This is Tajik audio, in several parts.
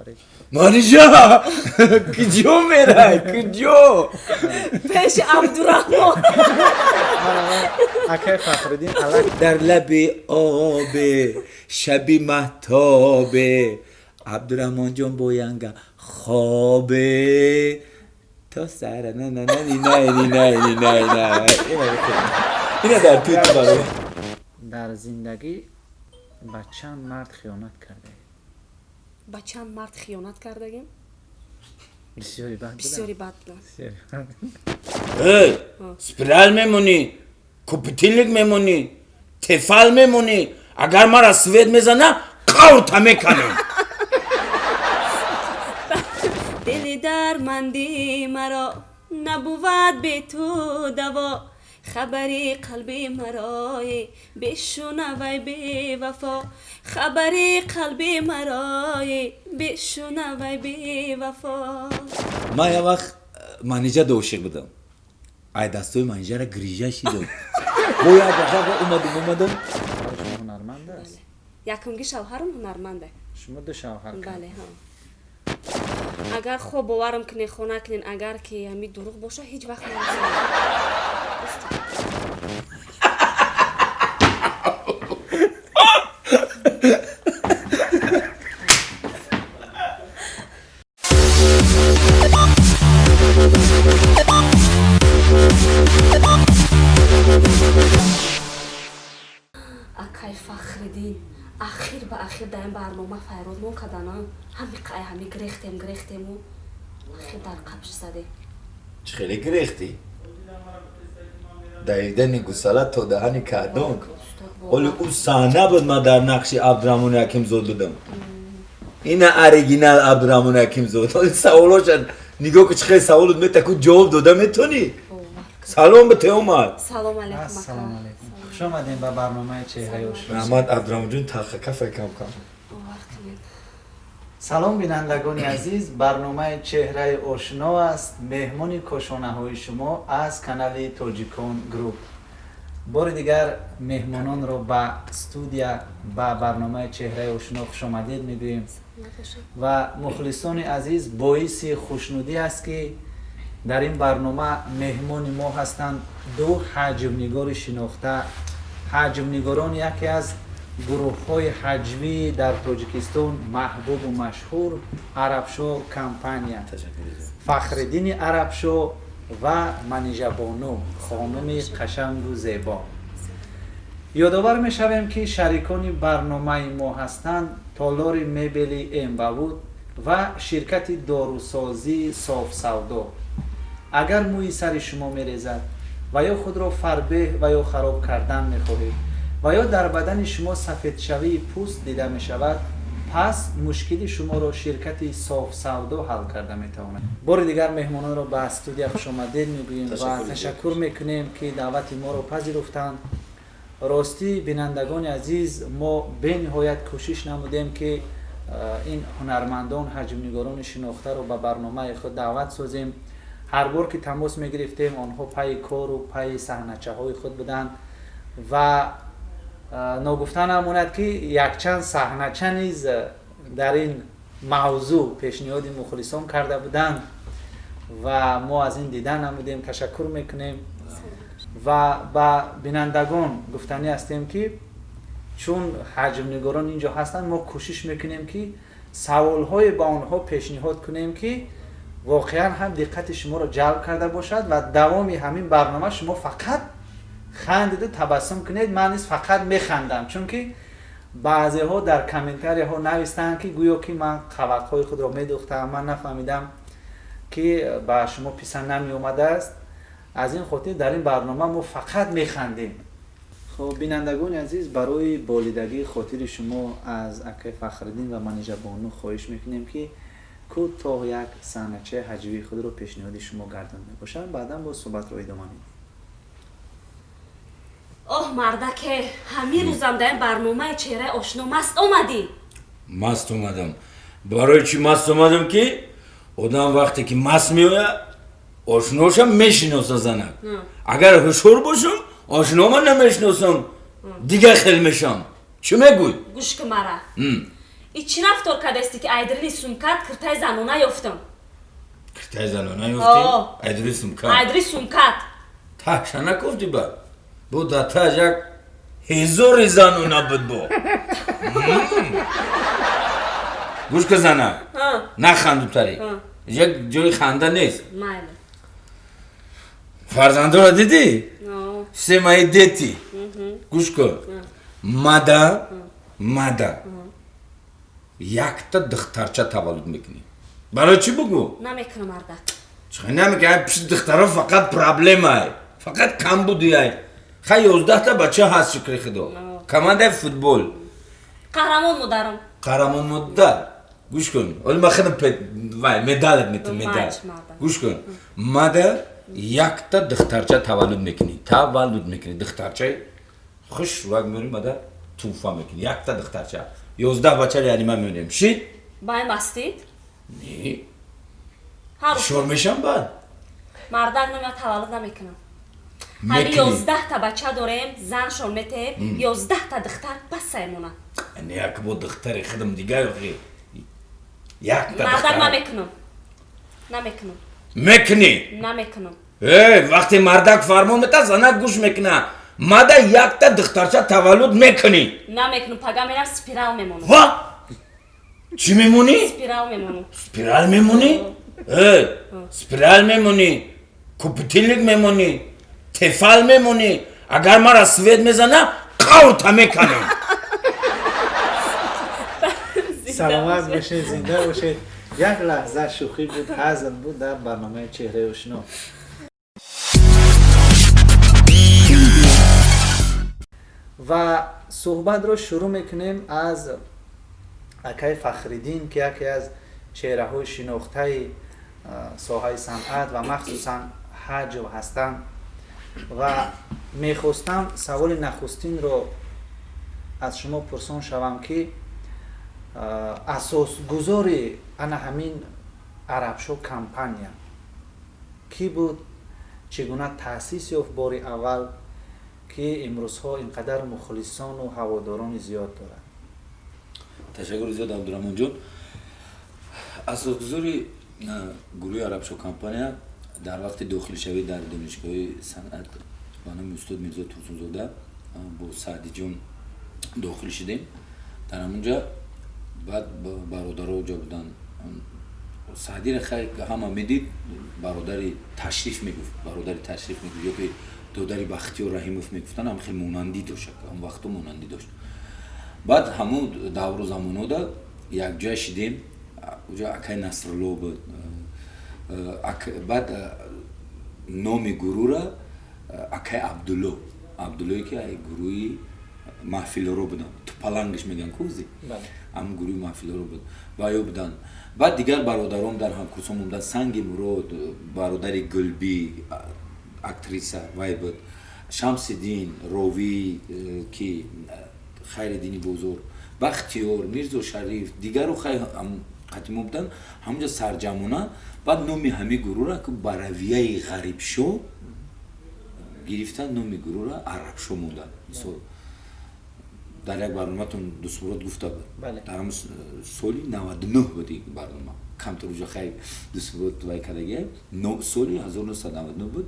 Офарид. Манижа, куҷо мерай, куҷо? Пеши Абдураҳмон. Акай Фахриддин алак. Дар лаби обе, шаби маҳтобе, Абдураҳмонҷон бо янга хобе то сара на на на ни най ни най ни най най. Ина дар ту барои. Дар зиндагӣ ба чанд мард хиёнат кардаед? Ба чанд мард хиёнат кардагим? Бисёри бад. Бисёри бад будам. Эй, спираль мемонӣ, купитильник мемонӣ, Тефал мемонӣ, агар мара свет мезана, қаврта меканам. Дили дарманди маро набувад бе ту даво, хабари қалби марои бешунавай бевафо, хабари қалби марои бешунавай бевафо. Ман як вақт Манижа ошиқ будам, ай дастои Манижара грижа шидам, бо як вақт омадум омадум. Ҳунарманд аст? Якумги шавҳарам ҳунарманде. Шумо ду шавҳар? Бале, ҳа. Агар хоб боварам кунен, хона кунен, агар ки ҳами дурӯғ боша, ҳеҷ вақт нарасонам. Акай Фахриддин, ахир ба ахир дар ин барнома файродмон кардана, ҳами қай ҳами гирехтем, гирехтему ахир дар қабш задем. Чӣ хеле гирехтӣ? Давидани гусала то даҳани каҳдон. Оли ӯ саҳна буд, ман дар нақши Абдураҳмони Ҳакимзод будам. Ина оригинал Абдураҳмони Ҳакимзод. Оли саволоша нигоҳ ку, чӣ хеле саволот метаку, ҷавоб дода метонӣ. Салом ба теомад. Салом алейкум. Ассалому алайкум, хуш омадем ба барномаи «Чеҳраи ошно». Раҳмат, Абдураҳмонҷон, талха кафай кам кам. Бовар кунед. Салом, бинандагони азиз, барномаи «Чеҳраи ошно» аст, меҳмони кошонаҳои шумо аз канали «Тоҷикон Груп». Бори дигар меҳмононро ба студия, ба барномаи «Чеҳраи ошно» хушомадед мегӯем. Ва мухлисони азиз, боиси хушнудӣ аст, ки дар ин барнома меҳмони мо ҳастанд ду ҳаҷвнигори шинохта, ҳаҷвнигорон яке аз гурӯҳҳои ҳаҷвӣ дар Тоҷикистон маҳбубу машҳур «Арабшо компания», Фахриддини Арабшо ва Манижабону, хонуми қашангу зебо. Ёдовар мешавем, ки шарикони барномаи мо ҳастанд толори мебели «Эмбавуд» ва ширкати дорусозии «Софсавдо». Агар мӯи сари шумо мерезад ва ё худро фарбеҳ ва ё хароб кардан мехоҳед ва ё дар бадани шумо сафедшавии пӯст дида мешавад, пас мушкили шуморо ширкати «Софсавдо» ҳал карда метавонад. Бори дигар меҳмононро ба студия хушомадед мегӯем ва ташаккур мекунем, ки даъвати моро пазируфтанд. Ростӣ, бинандагони азиз, мо бениҳоят кӯшиш намудем, ки ин ҳунармандон, ҳаҷвнигорони шинохтаро ба барномаи худ даъват созем. Ҳар бор ки тамос мегирифтем, онҳо пайи кору пайи саҳначаҳои худ буданд ва ногуфта намонад, ки якчанд саҳнача низ дар ин мавзӯъ пешниҳоди мухлисон карда буданд ва мо аз ин дида намудем. Ташаккур мекунем ва ба бинандагон гуфтанӣ ҳастем, ки чун ҳаҷвнигорон ин ҷо ҳастанд, мо кӯшиш мекунем, ки саволҳое ба онҳо пешниҳод кунем, ки воқеан ҳам диққати шуморо ҷалб карда бошад ва давоми ҳамин барнома шумо фақат хандиду табассум кунед. Ман низ фақат механдам, чунки баъзеҳо дар комментарияҳо навистанд, ки гӯё ки ман қавақҳои худро медӯхтам. Ман нафаҳмидам, ки ба шумо писанд намеомадааст. Аз ин хотир дар ин барнома мо фақат механдем. Хоб, бинандагони азиз, барои болидагии хотири шумо аз акай Фахриддин ва Манижабону хоҳиш мекунем, ки кӯтоҳ як саҳначаи ҳаҷвии худро пешниҳоди шумо гардонда бошанд. Баъдан боз суҳбатро идома медиҳем. Оҳ, мардаке, ҳамин рӯзам дар ин барномаи «Чеҳраи ошно» маст омадӣ. Маст омадам. Барои чӣ маст омадам? Ки одам вақте ки маст меояд, ошноша мешиноса занак. Агар ҳушёр бошам, ошнома намешиносам, дигар хел мешам. Чӣ мегӯй? Гӯш ки мара. И чӣ рафтор кардасти, ки айдрини сумкат киртаи занона ёфтам? Киртаи занона ёфтӣ? Айдри сумкат? Айдри сумкат. Таша накуфтӣ ба? Бо дар тааш як ҳезори занона буд бо. Гӯш ка, зана. Нахандутари. Як ҷои ханда нест. Майли. Фарзандора дидӣ? Все мои дети. Гӯш кун. Мада якта духтарча таваллуд мекунӣ. Барои чӣ, бугӯ? Намекунам, мардак. Чӣ намекунӣ? Пиши духтаро фақат проблемай, фақат камбудиай. Хай, 11-та бача ҳаст, шукри худо. Командаи футбол. Қаҳрамон модарам. Қаҳрамон модар. Гӯш кун, оли ман худам вай медалат метам, медал. Гӯш кун, мада якта духтарча таваллуд мекунӣ, таваллуд мекунӣ, духтарчаи хуш вак меорӣ, мада туҳфа мекунӣ, якта духтарча. 11 бача реанима меонем. Шид? Бай мастид? Не. Шор мешам баъд. Мардак, номя таваллуд намекунам. Ҳами 11-та бача дорем, заншон метеем, 11-та духтар басаймона. Не, як бо духтари худам дигар якта. Мардак, намекунам. Намекунам. Мекунӣ. Намекунам. Э, вақте мардак фармон мета, занак гӯш мекуна. Мада якта духтарча таваллуд мекунӣ. Намекунам, пага мерам, спирал мемонам. Ва? Чӣ мемонӣ? Спирал мемонам. Спирал мемонӣ? Э, спирал мемонӣ, купитилик мемонӣ, тефал мемонӣ. Агар мара свет мезана, қаврта меканам. Саломат бошед, зинда бошед. Як лаҳза шӯхӣ буд, ҳазл буд дар барномаи «Чеҳраи ошно». Ва суҳбатро шурӯъ мекунем аз акаи Фахриддин, ки яке аз чеҳраҳои шинохтаи соҳаи санъат ва махсусан ҳаҷв ҳастанд. Ва мехостам саволи нахустинро аз шумо пурсон шавам, ки асосгузори ана ҳамин «Арабшо компания» кӣ буд, чӣ гуна таъсис ёфт бори аввал, ки имрӯзҳо ин қадар мухлисону ҳаводорони зиёд дорад? Ташаккури зиёд, Абдураҳмонҷон. Асосгузори гурӯҳи «Арабшо компания» дар вақти дохилшавӣ дар донишгоҳи санъат ба номи устод Мирзо Турсунзода бо Саъдиҷон дохил шудем. Дар ҳамунҷа баъд бародаро ҷо буданд. Саъдиро хай ҳама медид, бародари Ташриф мегуфт, бародари Ташриф мегуфт ё ки додари Бахтиёр Раҳимов мегуфтанд. Ҳам хеле монандӣ дошт, он вақту монандӣ дошт. Баъд ҳамун давру замонода якҷоя шидем. Уҷа акай Насрулло буд. Баъд номи гурӯҳра акай Абдулло, Абдуллое ки гурӯҳи маҳфилоро буданд, тупалангаш мегӯянд кӯзи, ҳамун гурӯҳи маҳфилоро буд ва ё буданд. Баъд дигар бародаром дар ҳамкурсом буданд: Санги Мурод, бародари Гулбӣ, актриса вай буд, Шамсиддин ровӣ, ки Хайриддини Бозор, Бахтиёр, Мирзо Шариф, дигару хай қатимо буданд ҳамунҷа сарҷамона. Баъд номи ҳамин гурӯҳра ки ба равияи Ғарибшо гирифтан, номи гурӯҳра «Арабшо» монданд. Мисол, дар як барноматон Дустмурод гуфта буд, дар ҳамн соли 99 буд ин барнома, камтар уҷа хай Дустмурод вай кардагия, соли 1999 буд.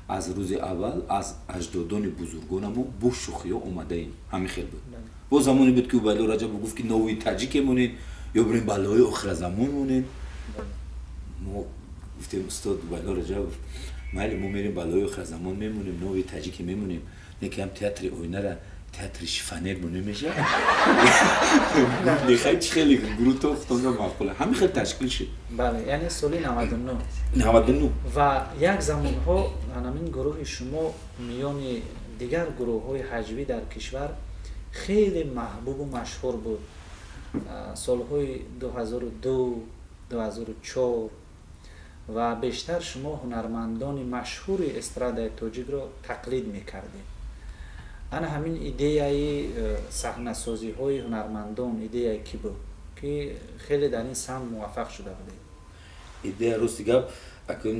Аз рӯзи аввал аз аҷдодони бузургонамо бо шӯхиҳо омадаем, ҳамин хел буд. Бо замоне буд, ки Убайдулло Раҷабов гуфт, ки нови таҷике монед ё бирем балои охиразамон монед. Мо гуфтем: «Устод Убайдулло Раҷабов, майли, мо мерем балои охиразамон мемонем, нови таҷике мемонем, не ки ҳам театри оинара театри шифонер мо намешавад». Нехай, чи хеле гурӯҳто худонда маъқула, ҳамин хел ташкил шуд. Бале, яъне соли 99. 99. Ва як замонҳо ҳамин гурӯҳи шумо миёни дигар гурӯҳҳои ҳаҷвӣ дар кишвар хеле маҳбубу машҳур буд солҳои 2002, 2004. Ва бештар шумо ҳунармандони машҳури эстрадаи тоҷикро тақлид мекардед. Ана ҳамин идеяи саҳнасозиҳои ҳунармандон идеяи кӣ буд, ки хеле дар ин самт муваффақ шуда будед? Идея, рости гап, акун,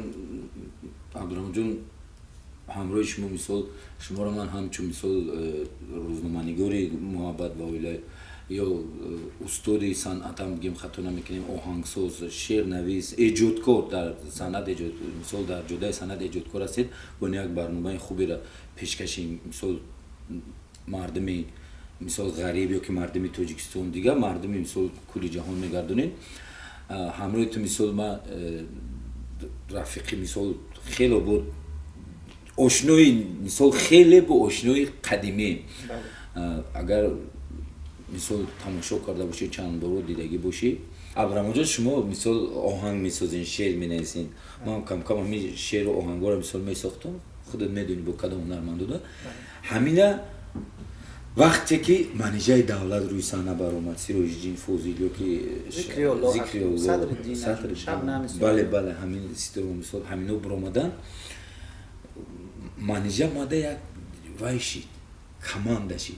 Абдураҳмонҷон, ҳамроҳи шумо, мисол, шуморо ман ҳамчун, мисол, рӯзноманигори муҳаббат ва оила Ё устоди санъатам бигем, хато намекунем, оҳангсоз, шеърнавис, эҷодкор дар санъат, мисол, дар ҷодаи санъат эҷодкор ҳастед. Бо як барномаи хуберо пешкаши, мисол, мардуми, мисол, ғариб ё ки мардуми Тоҷикистон, дигар мардуми, мисол, кулли ҷаҳон мегардонем. Ҳамроҳи ту, мисол, ма рафиқи, мисол, хело буд ошнои, мисол, хеле бо ошнои қадимӣ. Агар, мисол, тамошо карда бошӣ, чанд боро дидагӣ бошӣ, Абдураҳмонҷон, шумо, мисол, оҳанг месозин, шеър менависен. Ман камкам ҳамин шеъру оҳангҳоро, мисол, месохтам. Худат медонӣ, бо кадом ҳунармандода. Ҳамина вақте ки Манижаи Давлат рӯи саҳна баромад, Сироҷиддин Фозил ё ки бале, бале, ҳамин ситора, мисол, ҳамино баромадан, Манижа мада як вай шид, команда шид.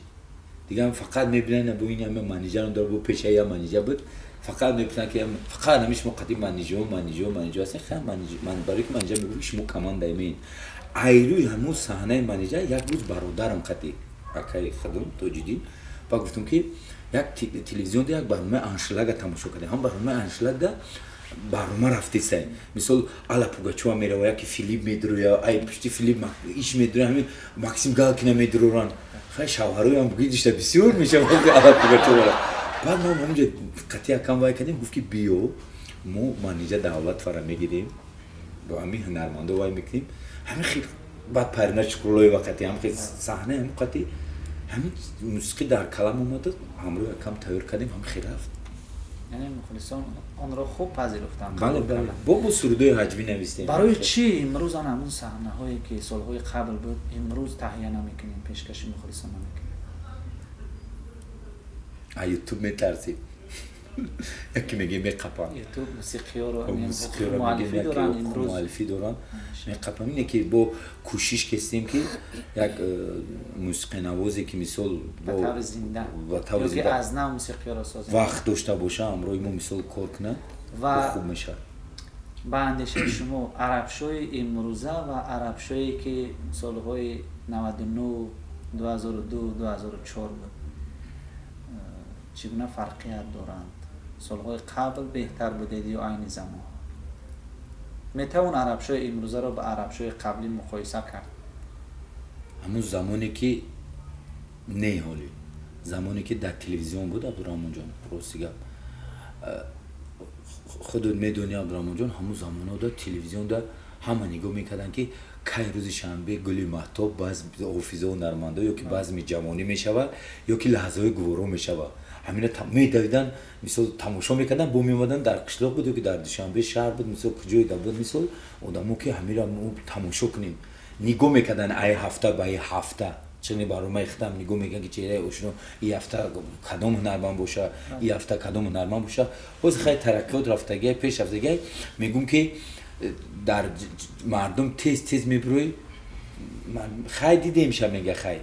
Дигар фақат мебинанд, бо ин ҳама Манижаро дор, бо пешаи я Манижа буд, фақат мепурсанд, ки фақат ҳами шумо қати Манижо, Манижо, Манижо ҳастен. Хай, барои ки Манижа мегӯ, шумо командаи мен. Айрӯи ҳамун саҳнаи Манижа як рӯз бародарам қати, акаи худум Тоҷиддин, ба гуфтам, ки як телевизионда як барномаи аншлага тамошо кардем. Ҳам барномаи аншлагда барнома рафтесай, мисол, Алла Пугачова мерава, яки Филипп медуроя, ай пушти Филипп иш медуроя, ҳамин Максим Галкина медуроранд. Хай, шавҳароям гидишта бисёр мешавад Алла Пугачова. Баъд ман ҳаминҷа қатъи акам вай кардем, гуфт, ки биё, мо Манижа Давлатовара мегирем, бо ҳамин ҳунармандо вай мекунем. Ҳамин хел баъд Парина Шукруллоева қатъи ҳам хел саҳна, ҳамин қатъи ҳамин мусиқӣ дар калам омада, ҳамроҳи акам тайёр кардем, ҳам хел рафт. Яъне мухлисон онро хуб пазируфтанд. Бале, бале, бо сурудои ҳаҷвӣ навистем. Барои чӣ имрӯз ан ҳамун саҳнаҳое, ки солҳои қабл буд, имрӯз таҳия намекунем, пешкаши мухлисон намекунем? А Ютуб метарсем, яке меге меқапам. Ютуб мусиқиёро муаллифӣ доранд имрӯз. Муаллифӣ доранд, меқапам. Ине ки бо кӯшиш кестем, ки як мусиқинавозе, ки, мисол, ба таври зинда аз нав мусиқиёро созем, вақт дошта боша, ҳамроҳи мо, мисол, кор кунад, ва хуб мешавад. Ба андешаи шумо, арабшои имрӯза ва арабшое, ки солҳои 99, 2002, 2004 буд, чӣ гуна фарқият доранд? Солҳои қабл беҳтар будед ё айни замон? Метавон арабшои имрӯзаро ба арабшои қаблӣ муқоиса кард? Ҳамун замоне ки, не, ҳоли замоне ки дар телевизион буд, Абдураҳмонҷон, рости гап, худот медонӣ, Абдураҳмонҷон, ҳамун замонҳо телевизионда ҳама нигоҳ мекарданд, ки кай рӯзи шанбе гули маҳтоб, баъз ҳофизо, ҳунармандо, ё ки базми ҷавонӣ мешавад, ё ки лаҳзаҳои гуворо мешавад. Ҳамина медавидан, мисол, тамошо мекардан, бо меомадан. Дар қишлоқ буд ё ки дар Душанбе шаҳр буд, мисол, куҷоеда буд, мисол, одамо, ки ҳамира тамошо кунем, нигоҳ мекардан ай ҳафта ба ай ҳафта. Чини барномаи хитам нигоҳ мекард, ки чеҳраи ошно и ҳафта кадом ҳунарманд боша, и ҳафта кадом ҳунарманд боша. Ҳозир хеле тараққиёт рафтагиай, пеш рафтагиай. Мегӯм, ки дар мардум тез тез мебирои, хай, дидем ша, мега. Хай,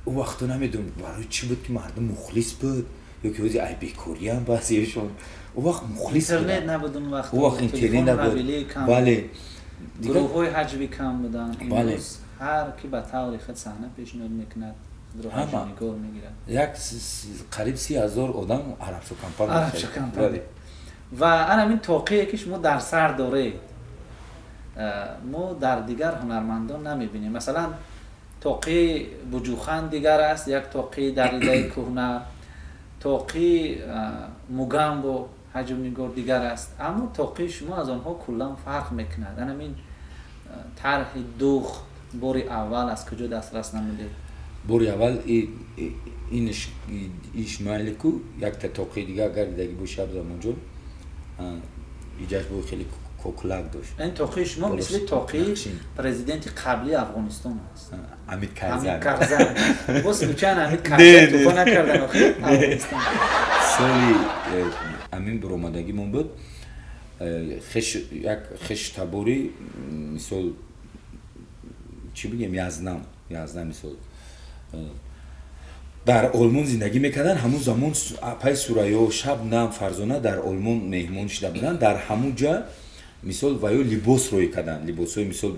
ӯ вақто намедонам барои чӣ буд, ки мардум мухлис буд, ё ки ҳози ай бекориям баъзеашон ӯ вақт мухлис. Интернет набуд он вақт. Ӯ вақт интернет набуд, бале. Гурӯҳҳои ҳаҷвӣ кам буданд. Имрӯз ҳар ки ба таври худ саҳна пешниҳод мекунад, худро ҳаҷвнигор мегирад. Як қариб 30 000 одам арабшо компания. Арабшо компания. Ва ана ҳамин тоқие, ки шумо дар сар доред, мо дар дигар ҳунармандон намебинем. Масалан, тоқии Буҷухан дигар аст, як тоқии даридаи кӯҳна, тоқии Мугамбо ҳаҷвнигор дигар аст, аммо тоқии шумо аз онҳо куллан фарқ мекунад. Анамин тарҳи духт бори аввал аз куҷо дастрас намудед? Бори аввал ин ишмайлику якта тоқии дига, агар дидагӣ боши, Абдураҳмонҷон, иҷаш бо хеле кокулак дошт. Ин тоқии шумо мисли тоқии президенти қаблии Афғонистон аст. Ҳамид Карзай. Карзай. Боз случайно Ҳамид Карзай туфа накардан охир Афғонистон? Соли ҳамин биромадагимон буд, як хештабори, мисол, чӣ бигем, язнам, язнам, мисол, дар Олмон зиндагӣ мекарданд. Ҳамун замон апай Сурайё, Шабнам, Фарзона дар Олмон меҳмон шуда буданд. Дар ҳамун ҷа Мисол, ваё либос рӯй карданд, либосҳои, мисол,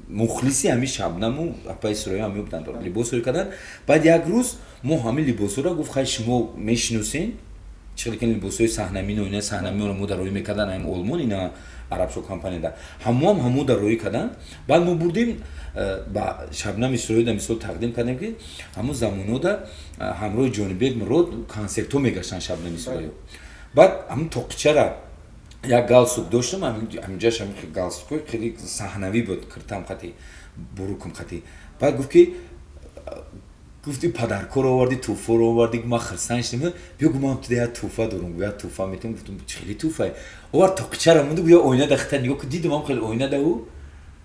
мухлиси ҳами Шабнаму апаи Суроя ҳами буданд, либос рӯй карданд. Баъд як рӯз мо ҳами либосҳоро, гуфт, хай, шумо мешиносен, чӣ хел ки либосҳои саҳнамино, ина саҳнамиро мо дар рӯй мекардан, ҳам Олмон, ина Арабшо компанияда ҳамоам ҳамо дар рӯй карданд. Баъд мо бурдем, ба Шабнами Сурояда, мисол, тақдим кардем, ки ҳамон замонода ҳамроҳи Ҷонибек Мурод консертҳо мегаштанд Шабнами Суроя. Баъд ҳамон тоқичара, як галстук доштам, ҳаминҷаш ҳамин галстукҳои хеле саҳнавӣ буд, киртам хати, бурукам хати. Баъд гуфт ки, гуфти, падаркоро оварди, тӯҳфаро оварди, ман хирсан шудам. Биё, гу, ман туда як тӯҳфа дорам, гу, як тӯҳфа метавон. Гуфтам, хеле тӯҳфае овард, тоқичара монду, гӯя оина да хита нигоҳ ку. Дидам, ҳам хеле оина да ӯ.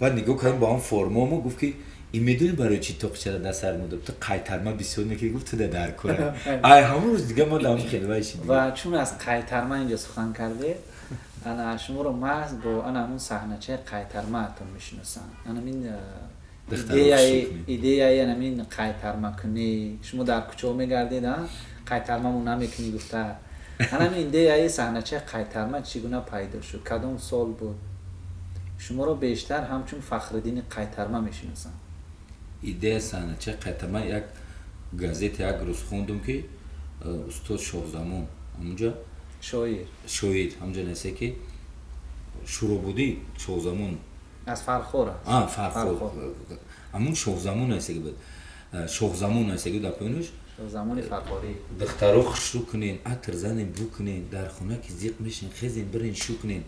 Баъд нигоҳ кардам ба ҳам формамо, гуфт ки ин медони барои чӣ тоқичара дар сар мондам? Ту қайтарма бисёр мекунӣ, гуфт, туда дар кора. Ай ҳамон рӯз дига ман ҳам хеле вай шид. Ва чун аз қайтарма инҷо сухан кардед, ана шуморо маҳз бо ана ҳамун саҳначаи қайтармаатон мешиносанд. Анамин идеяи анамин қайтармакунӣ, шумо дар кӯчаҳо мегардед, қайтармамон намекунӣ гуфта, анамин идеяи саҳначаи қайтарма чӣ гуна пайдо шуд, кадом сол буд? Шуморо бештар ҳамчун Фахриддини Қайтарма мешиносанд. Идея саҳначаи қайтарма, як газета як рӯз хондум, ки устод Шоҳзамон ҳамунҷа шоир. Шоир ҳамунҷа насе ки шӯробудӣ Шоҳзамон. Аз Фархор аст. Фархор, ҳамун Шоҳзамон насе ки буд, Шоҳзамон насе ки дар поёнаш Шоҳзамони Фархорӣ. Духтаро хушрӯ кунен, атр занен, бу кунен, дар хона ки зиқ мешин, хезен, бирен, шу кунен.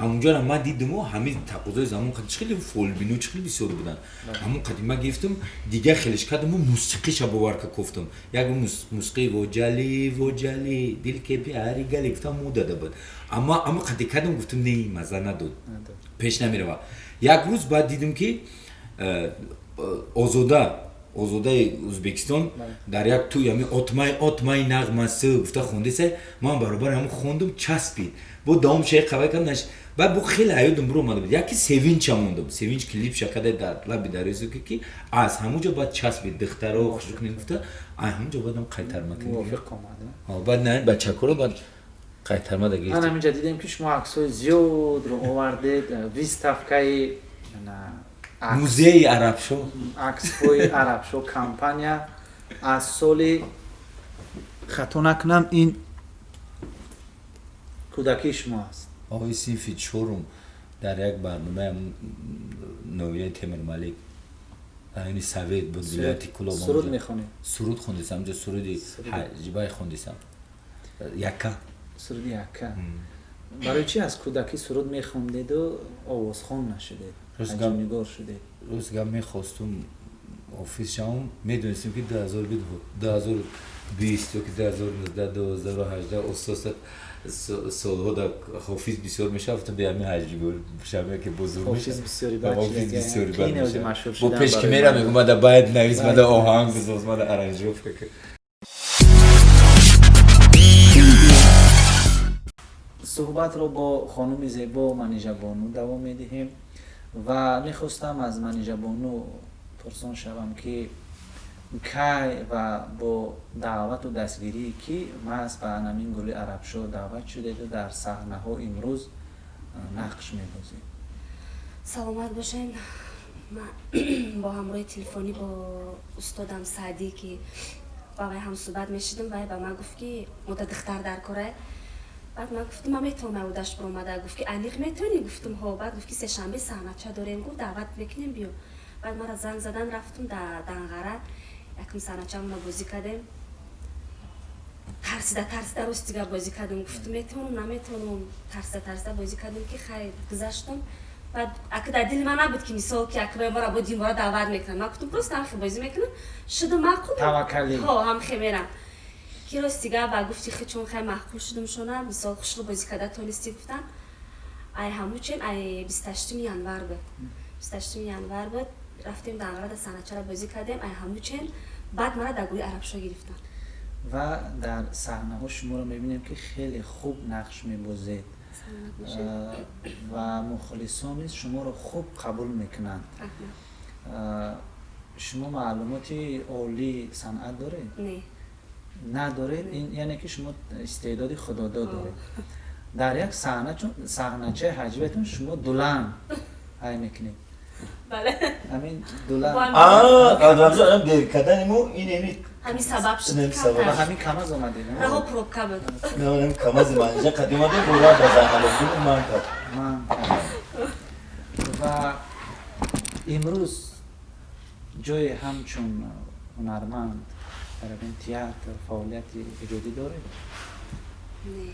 Ҳамунҷоро ман дидиму ҳамин тақозои замон, чӣ хеле фолбино, чӣ хеле бисёр буданд. Ҳамун қадим ман гирифтам, дигар хелеш кардаму мусиқиша боварка кофтам. Як мусиқии воҷали воҷали дил ке пиари гали гуфтам, мудада буд, амма ама қади кардам, гуфтам, не, маза надод, пеш намерава. Як рӯз баъд дидим, ки Озода, Озодаи Ӯзбекистон дар як тӯй ҳами отмай отмай нағмасы гуфта хондеса, ман баробар ҳамун хондум, часпид, бо давом шай қавай кардам. Баъд бо хеле ҳаётам биро омада буд, яки Севинча мондум, Севинч клипша кадай дар лаби дарёзо, ки аз ҳамунҷо баъд часпид, духтаро хушрӯ гуфта, ай ҳамунҷо баъдам қайтарма. Мувофиқ омад. Баъд на бачакоро баъд қайтарма да гирифтем. Ман ҳаминҷа дидем, ки шумо аксҳои зиёдро овардед, выставкаи музеи Арабшо. Аксҳои Арабшо компания аз соли, хато накунам, ин кӯдакии шумо аст. Ои, синфи чорум, дар як барномаи ноҳияи Темурмалик, райони Совет буд, вилояти Кӯлоб. Суруд мехонед? Суруд хондисам ҷо, суруди ҳаҷбай хондисам, якка. Суруди якка. Барои чӣ аз кӯдакӣ суруд мехондеду овозхон нашудед, ҳаҷвнигор шудед? Рост гап, мехостум ҳофиз шавам. Медонистем, ки 2020 ё ки 2019, 2018 оста солҳо дар ҳофиз бисёр мешавад. Гуфтам, бе ҳамин ҳаҷвнигор шавам, ки бузург. Ҳофиз бисёри бад. Бо пеш ки мерам, мегӯм, мада байт навис, мада оҳанг бисоз, мада аранжировка. Суҳбатро бо хонуми зебо Манижабону давом медиҳем ва мехостам аз Манижабону пурсон шавам, ки кай ва бо даъвату дастгирии кӣ маҳз ба анамин гули Арабшо даъват шудеду дар саҳнаҳо имрӯз нақш мебозед? Саломат бошен. Ман бо ҳамроҳи телефонӣ бо устодам Саъдӣ, ки ба вай ҳамсӯҳбат мешидам, вай ба ман гуфт, ки мода духтар дар кора. Баъд ман гуфтам, ман метавонам удаш биромада. Гуфт, ки аниқ метавонӣ? Гуфтам, ҳо. Баъд гуфт, ки сешанбе саҳнача дорем, гуфт, даъват мекунем, биё. Баъд мара занг задан, рафтум да Данғара, якм саҳначамона бозӣ кардем. Тарсида тарсида, ростига, бозӣ кардем. Гуфтам, метавонам, наметавонам, тарсида тарсида бозӣ кардем, ки хайр, гузаштам. Баъд ака дар дили ман набуд, ки мисол, ки ака мара бо динбора даъват мекунам. Ман гуфтам, просто ҳамхе бозӣ мекунам, шуду маъқул. Таваккалӣ. Ҳо, ҳамхе мерам, ки ростига ба гуфти хи, чун хай маъқул шудум шона, мисол, хушрӯ бозӣ карда тонистӣ, гуфтам. Ай ҳамучен, ай 28-уми январ буд, 28-уми январ буд, рафтем Данғара, да саҳначаро бозӣ кардем. Ай ҳамучен баъд мара дар гурӯҳи Арабшо гирифтам. Ва дар саҳнаҳо шуморо мебинем, ки хеле хуб нақш мебозед ва мухлисон низ шуморо хуб қабул мекунанд. Шумо маълумоти олии санъат доред? Не. Надоред. Ин яъне ки шумо истеъдоди худодод доред. Дар як саҳна, чун саҳначаи ҳаҷвиятон шумо дулан ҳай мекунед. Бале. Ҳамин дулан. Абдурамзон дер кардани мо ин еми ҳамин сабаб шуд. Ба ҳамин КамАЗ омадед? Раҳо пробка буд. Не, КамАЗи манижа қадим омадем, бо ба Зайналобдин ман кард. Ман ва имрӯз ҷои ҳамчун ҳунарманд дар ин театр фаъолияти эҷодӣ доред? Не.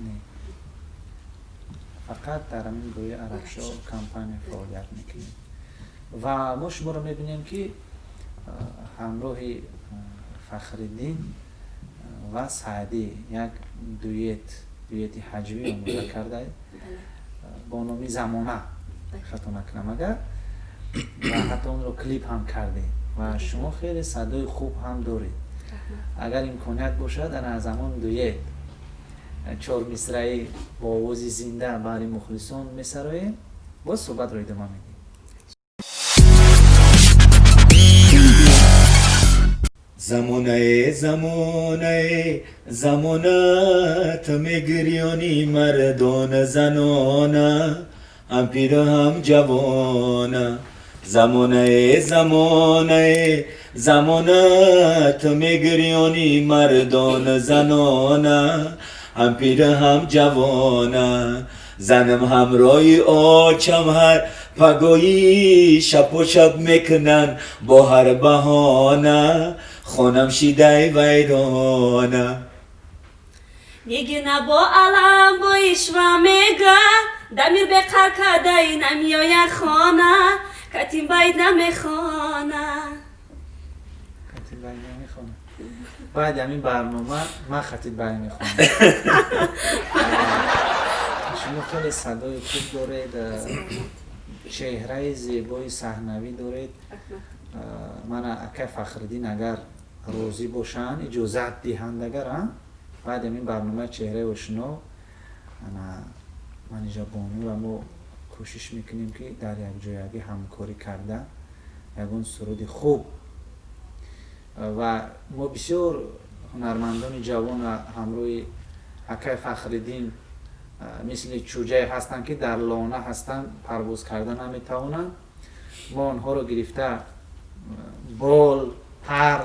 Не. Фақат дар ҳамин гурӯҳи Арабшо компания фаъолият мекунед. Ва мо шуморо мебинем, ки ҳамроҳи Фахриддин ва Саъдӣ як дуэти ҳаҷвӣ омода кардаед бо номи Замона, хато накунам агар, ва ҳатто онро клип ҳам кардед ва шумо хеле садои хуб ҳам доред. Агар имконият бошад, ана аз ҳамон дуэт чормисраӣ бо овози зинда баҳри мухлисон месароем, боз суҳбатро идома медиҳем. Замонае, замонае, замона, ту мегирёни мардона, занона, ҳам пиру ҳам ҷавона. Замонае, замонае, замона, ту мегирёни мардона, занона, ҳам пиру ҳам ҷавона. Занам ҳамроҳи очам ҳар пагоҳӣ шапу шап мекунанд бо ҳар баҳона, хонам шидай вайрона. Мегина бо алам бо ишва мега, дамир беқар кадай намеояд хона, катим байд намехона. Катим байд намехона. Баъди ҳамин барнома ман хатиб байд мехонам. Шумо хеле садои хуб доред, чеҳраи зебои саҳнавӣ доред. Мана акай Фахриддин агар розӣ бошанд, иҷозат диҳанд, агар баъди ҳамин барномаи чеҳраи ошино ана Манижа Бону ва мо кӯшиш мекунем, ки дар якҷоягӣ ҳамкорӣ карда ягон суруди хуб, ва мо бисёр ҳунармандони ҷавон ҳамроҳи акай Фахриддин мисли чӯҷае ҳастанд, ки дар лона ҳастанд, парвоз карда наметавонанд. Мо онҳоро гирифта бол пар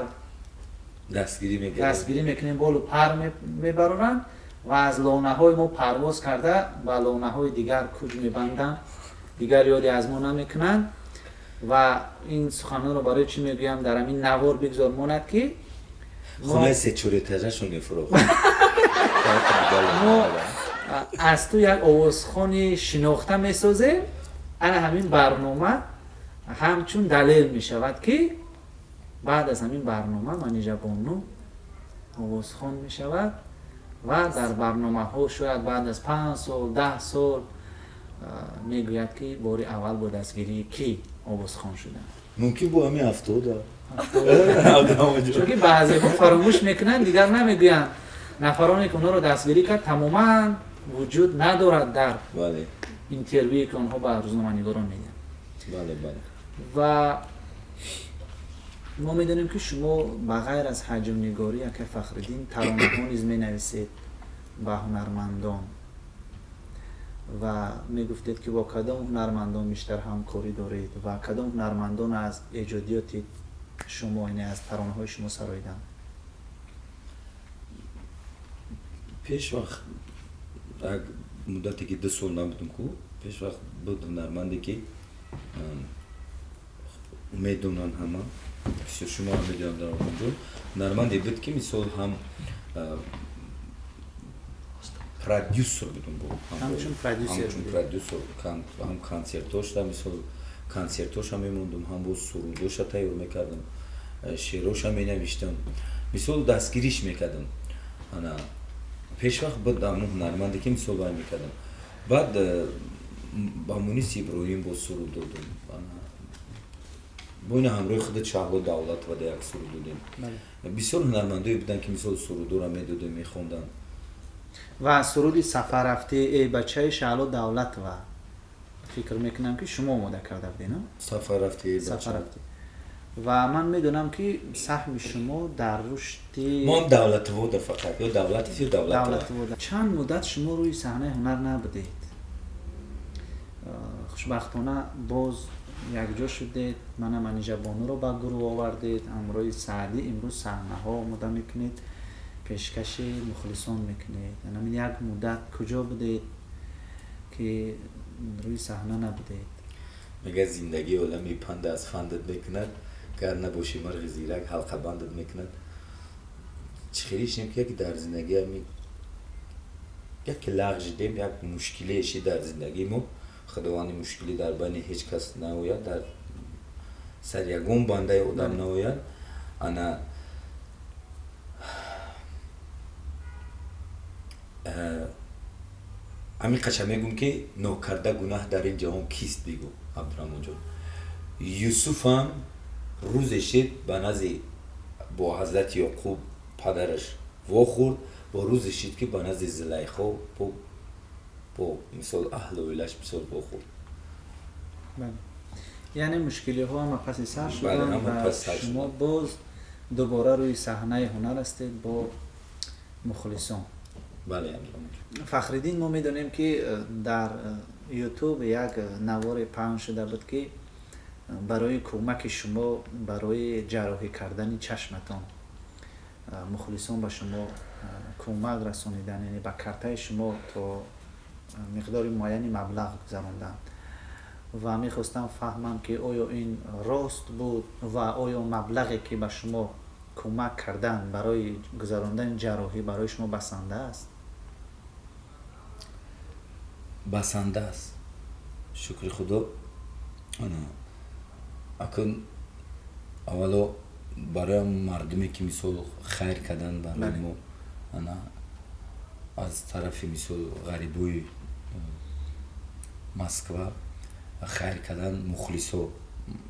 дастгирӣ мекунем, болу пар мебароранд ва аз лонаҳои мо парвоз карда ба лонаҳои дигар куҷ мебанданд, дигар ёде аз мо намекунанд. Ва ин суханонро барои чӣ мегӯям? Дар ҳамин навор бигзор монад, ки хонаи сечорэтажашон мефурохт. Мо аз ту як овозхони шинохта месозем. Ана ҳамин барнома ҳамчун далел мешавад, ки баъд аз ҳамин барнома Манижа Бону овозхон мешавад ва дар барномаҳо шояд баъд аз 5 сол, 10 сол мегӯяд, ки бори аввал бо дастгирии кӣ овозхон шудам. Мумкин бо ҳамин 70. Чунки баъзеҳо фаромӯш мекунанд, дигар намегӯянд. Нафароне ки онҳоро дастгирӣ кард, тамоман вуҷуд надорад дар интервюе ки онҳо ба рӯзноманигорон медиҳанд. Ва мо медонем, ки шумо ба ғайр аз ҳаҷмнигорӣ, акай Фахриддин, таронаҳо низ менависед ба ҳунармандон ва мегуфтед, ки бо кадом ҳунармандон бештар ҳамкорӣ доред ва кадом ҳунармандон аз эҷодиёти шумо, яъне аз таронаҳои шумо сароиданд? Пеш вақт як муддате ки 2 сол набудам ку, пеш вақт буд ҳунарманде, ки медонанд ҳама, бисёр шумо ҳам медонам, дар онҷо ҳунарманде буд, ки мисол ҳам продюсер будум бо ҳамчун продюсер. Ҳамчун продюсер ҳам консертоша, мисол консертоша мемондум, ҳам боз сурудоша тайёр мекардам, шеъроша менавиштам, мисол дастгириш мекардам. Ана пешвақт буд ҳамун ҳунарманде, ки мисол вай мекардам. Баъд ба Мунис Иброҳим боз суруд додум, бо ина ҳамроҳи худат Шаҳло Давлатова да як суруд додем. Бисёр ҳунармандое буданд, ки мисол сурудора медодем, мехонданд. Ва суруди Сафаррафти эй бачаи Шаҳло Давлатова, фикр мекунам, ки шумо омода карда будед, на? Сафаррафти эй бача. Сафаррафти. Ва ман медонам, ки саҳми шумо дар рушди Мо ҳам Давлатовода, фақат ё Давлатов, ё Давлатова. Чанд муддат шумо рӯи саҳнаи ҳунар набудед. Хушбахтона, боз якҷо шудед, мана Манижабонуро ба гурӯҳ овардед, ҳамроҳи Саъдӣ имрӯз саҳнаҳо омода мекунед, пешкаши мухлисон мекунед. Анамин як муддат куҷо будед, ки рӯи саҳна набудед? Мегӯяд, зиндагии олами панда аз фандат мекунад, гар набошӣ марғи зирак, ҳалқабандат мекунад. Чӣ хеле шунем, ки яке дар зиндагӣ ами яке лағжидем, як мушкилие ши дар зиндагии мо. Худованди мушкилӣ дар байни ҳеҷ кас наояд, дар сари ягон бандаи одам наояд. Ана ҳамин қаша мегӯм, ки нокарда гунаҳ дар ин ҷаҳон кист, бигӯ, Абдураҳмонҷон. Юсуфам рӯзе шид ба назди бо ҳазрати Ёқуб падараш вохӯрд, бо рӯзе шид, ки ба назди Зулайхо бо мисол аҳлу оилаш мисол вохӯрд. Яъне мушкилиҳо ҳама паси сар шуданд ва шумо боз дубора рӯи саҳнаи ҳунар ҳастед бо мухлисон. Бале. Фахриддин, мо медонем, ки дар Ютуб як наворе паҳн шуда буд, ки барои кӯмаки шумо барои ҷарроҳӣ кардани чашматон мухлисон ба шумо кӯмак расониданд, яъне ба картаи шумо то миқдори муайяни маблағ гузаронданд. Ва мехостам фаҳмам, ки оё ин рост буд ва оё маблағе, ки ба шумо кӯмак кардан барои гузарондани ҷарроҳӣ, барои шумо басанда аст? Басанда аст, шукри Худо. Акун аввало барои мардуме, ки мисол хайр кардан барои мо, ана аз тарафи мисол ғарибои Москва хайр кардан, мухлисо,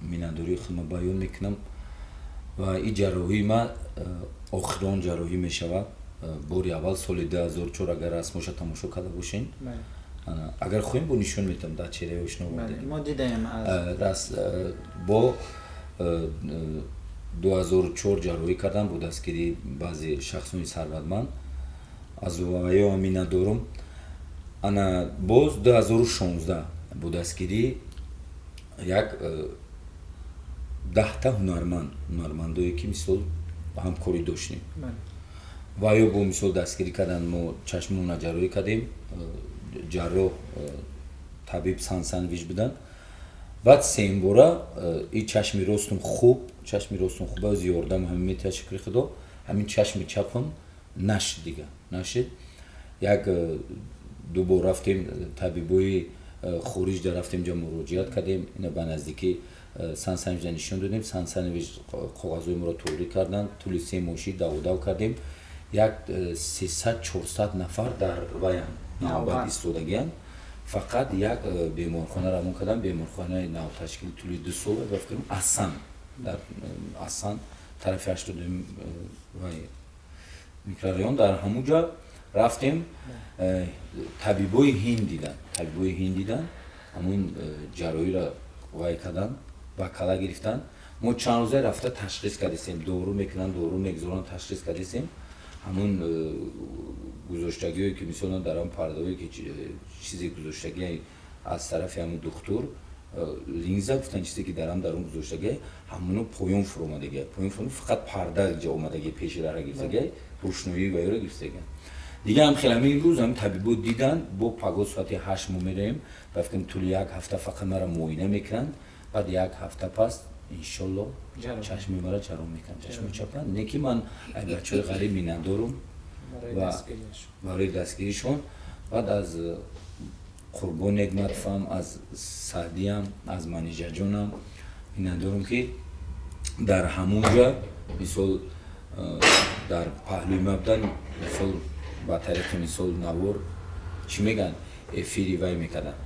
миннатдории худро баён мекунам. Ва ин ҷарроҳии ман охирон ҷарроҳӣ мешавад. Бори аввал соли 2004, агар расмоша тамошо карда бошен, агар хоҳем, бо нишон метавам, дар чеҳраи ошно. Мо дидаем. Бо 2004 ҷарроҳӣ кардам бо дастгирии баъзе шахсони сарватманд, аз ваё миннатдорум. Ана боз 2016 бо дастгирии як 10-та ҳунарманд, ҳунармандое, ки мисол ҳамкорӣ доштем, ва ё бо мисол дастгирӣ кардан, мо чашмона ҷарроҳӣ кардем. Ҷарроҳ табиб Сансанович буданд. Баъд сеюмбора и чашми ростум хуб, чашми ростум хуб, аз ёрдам ҳамин метиҳад, шукри Худо. Ҳамин чашми чапам нашид, дига нашид. Як дубор рафтем табибои хориҷ, рафтем ҷа, муроҷиат кардем, ина ба наздикӣ Сансановича нишон додем. Сансанович коғазҳои моро тӯғрӣ карданд. Тӯли 3 моҳ шид, давудав кардем. Як 300-400 нафар дар ваян навбат истодагиянд. Фақат як беморхона равон кардам, беморхонаи навташкил, тӯли 2 сол ба фикрам, Асан, дар Асан, тарафи 82 вай микрорайон. Дар ҳамун ҷо рафтем, табибои ҳинд дидан, табибои ҳинд дидан, ҳамун ҷарроҳиро вай кардан, ба кала гирифтан. Мо чанд рӯзе рафта ташхис кардистем, дору мекунанд, дору мегузоранд, ташхис кардистем. Ҳамун гузоштагиҳое, ки мисол дар ҳам пардаҳое, ки чизе гузоштагие аз тарафи ҳамун духтур, линза гуфтан, чизе ки дар ҳам дар он гузоштагие, ҳамуно поён фуромадагия, поён фуромада, фақат парда ҷа омадагия, пеши рара гирифтагия, рӯшноӣ ва ёро гирифтагия. Дига ҳам хеле ҳамин рӯз ҳамин табибо диданд. Бо паго соати 8 мо меравем. Ба фикрам, тӯли як ҳафта фақат мара муоина мекунанд. Баъд як ҳафта пас, иншолло, чашми мара ҷарроҳ мекунанд, чашми чапа. Не ки ман ай бачаҳои ғариб миннатдорум ва барои дастгиришон. Баъд аз Қурбон Негматовам, аз Саъдиям, аз Манижаҷонам миннатдорум, ки дар ҳамун ҷа мисол дар паҳлӯи ма буданд, мисол ба тариқи мисол навор, чӣ мегӯянд, эфири вай мекарданд,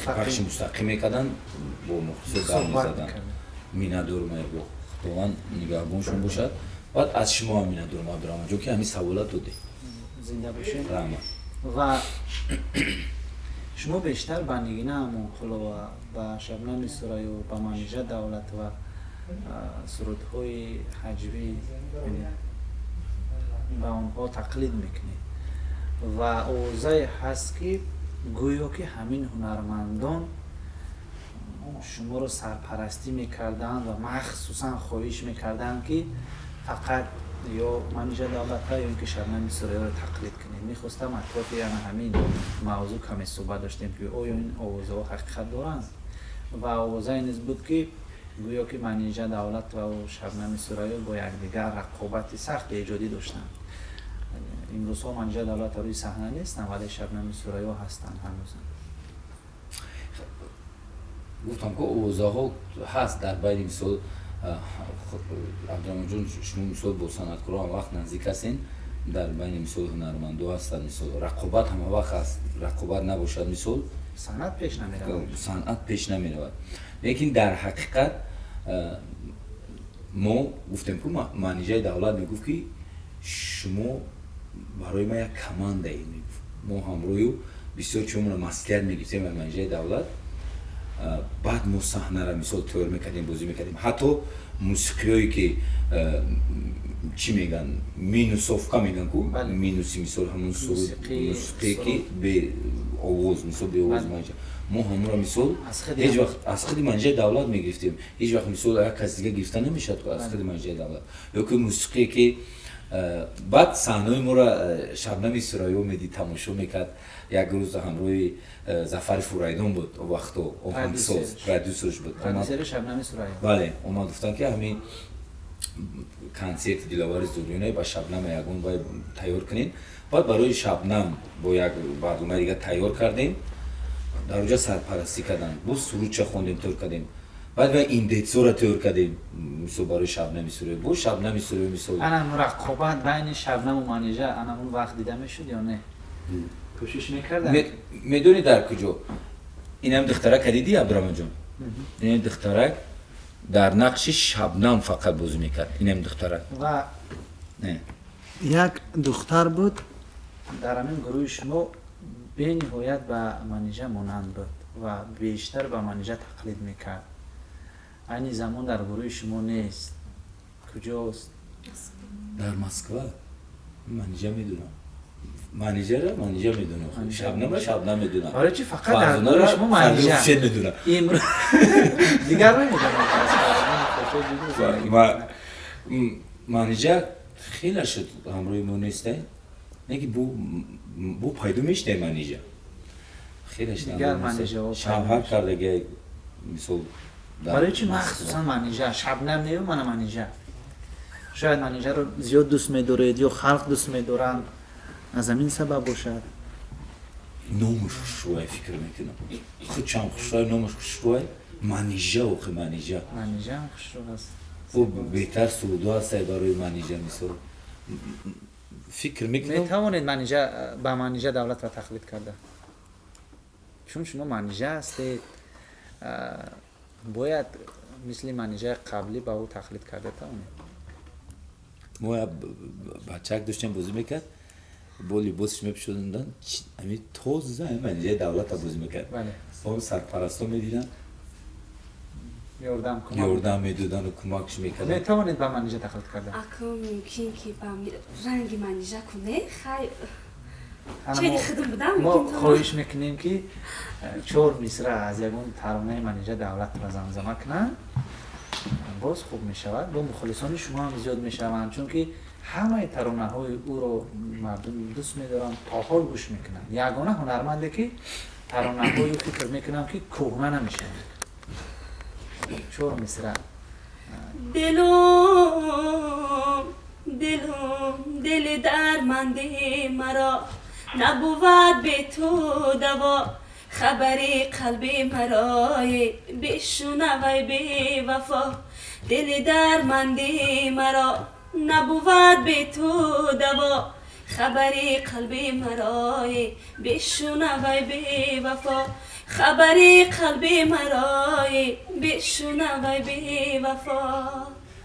пахши мустақим мекарданд, бо мухлисо гап мезаданд. Миннатдорум, бо Худованд нигаҳбоншон бошад. Баъд аз шумо ҳам миннатдорум, Абдураҳмонҷон, ки ҳамин саволат додед. Зинда бошед. Раҳмат. Ва шумо бештар ба Нигина Амонқулова, ба Шабнами Сурайё, ба Манижа Давлатова. Сурудҳои ҳаҷвӣ ба онҳо тақлид мекунед ва овозае ҳаст, ки гӯё ки ҳамин ҳунармандон шуморо сарпарастӣ мекарданд ва махсусан хоҳиш мекарданд, ки фақат ё Манижа Давлатова, ё ин ки Шабнами Сурайёро тақлид кунед. Мехостам атрофи ана ҳамин мавзӯъ каме суҳбат доштем, ки оё ин овозаҳо ҳақиқат доранд ва овозае низ буд, ки гӯё ки Манижа Давлатову Шабнами Сурайё бо якдигар рақобати сахти эҷодӣ доштанд. Имрӯзҳо Манижа Давлатова рӯи саҳна нестанд, вале Шабнами Сурайё ҳастанд ҳанӯзам. Гуфтам, ки овозаҳо ҳаст дар байни, мисол, Абдураҳмонҷон, шумо, мисол, бо санъаткоро ҳамавақт наздик ҳастен. Дар байни, мисол, ҳунармандо ҳастанд, мисол, рақобат ҳамавақт ҳаст. Рақобат набошад, мисол, санъат пеш намеравад. Санъат пеш намеравад. Лекин дар ҳақиқат мо гуфтем, ку Манижаи Давлат мегуфт, ки шумо барои ман як командаед, мегуфт. Мо ҳамроҳю бисёр чизро маслиҳат мегирифтем аз Манижаи Давлат. Баъд мо саҳнара, мисол, тайёр мекардем, бозӣ мекардем. Ҳатто мусиқиҳое ки, чӣ меган, минусовка меган ку, минуси, мисол, ҳамон суруд, мусиқие ки бе овоз, мисол, бе овоз, мо ҳамонро, мисол, ҳеҷ вақт аз худи Манижаи Давлат мегирифтем. Ҳеҷ вақт, мисол, як кас дига гирифта намешавад аз худи Манижаи Давлат. Ё ки мусиқие ки баъд саҳнаҳои моро Шабнами Сурайё медид, тамошо мекард. Як рӯз ҳамроҳи Зафари Фурайдон буд, вақто оҳангсоз, продюсерш буд. Бале, омад, гуфтанд, ки ҳамин консерти Диловари Зуриёне ба Шабнама ягон бай тайёр кунед. Баъд барои Шабнам бо як барномаи дига тайёр кардем, дар оҷа сарпарастӣ карданд. Боз сурудча хондем, тайёр кардем. Баъд ма индетсора тайёр кардем, мисол, барои Шабнами Сурайё, боз Шабнами Сурайё, мисол. Ана рақобат байни Шабнаму Манижа ана он вақт дида мешуд ё не? Кӯшиш мекарданд? Медонӣ, дар куҷо инам духтарака дидӣ, Абдураҳмонҷон? Инам духтарак дар нақши Шабнам фақат бозӣ мекард, инам духтарак. Ва як духтар буд дар ҳамин гурӯҳи шумо, бениҳоят ба Манижа монанд буд ва бештар ба Манижа тақлид мекард. Айни замон дар гурӯҳи шумо нест, куҷост? Дар Москва. Манижа медунам, Манижара Манижа медунам, Шабнама Шабнам медунам. Барои чи фақат дар гурӯҳи шумо Манижа? Медунам. Дигар намедонам. Манижа хеле шуд ҳамроҳи мо нестай, неки бу пайдо мештай Манижа. Хеле шавҳар кардаги, мисол. Барои чи махсусан Манижа, Шабнам нею мана Манижа? Шояд Манижаро зиёд дӯст медоред ё халқ дӯст медоранд, аз ҳамин сабаб бошад. Номаш хушрӯай, фикр мекунам, худчам хушрӯай, номаш хушрӯай, Манижа, охи Манижа. Манижа хушрӯ аст. Бо беҳтар сурудо ҳастай барои Манижа, мисол, фикр мекунам. Метавонед Манижа, ба Манижа Давлатро тақлид карда? Чун шумо Манижа ҳастед, бояд мисли Манижаи қаблӣ ба ӯ тақлид карда тавонед. Мо як бачак доштем, бозӣ мекард, бо либосш мепӯшондан, ами тоза Манижаи Давлата бозӣ мекард. Он сарпарасто медиданд, ёрдам медодану кӯмакш мекарданд. Метавонед ба Манижа тақлид карда? Акун мумкин ки ба ранги Манижа куне, хай, чени худм будам. Мо хоҳиш мекунем, ки чор мисра аз ягон таронаи Манижа Давлатро замзама кунанд, боз хуб мешавад, бо мухолисони шумо ҳам зиёд мешаванд, чунки ҳамаи таронаҳои ӯро мардум дӯст медоранд, то ҳол гӯш мекунанд. Ягона ҳунарманде, ки таронаҳои фикр мекунам, ки кӯҳна намешавад. Чор мисра. Дилум, дилум, дили дарманди маро набувад бе ту даво. Хабари қалби марои бишунавай, бевафо. Дили дарманди маро набувад бе ту даво. Хабари қалби марои бишунавай, бевафо. Хабари қалби марои бишунавай, бевафо.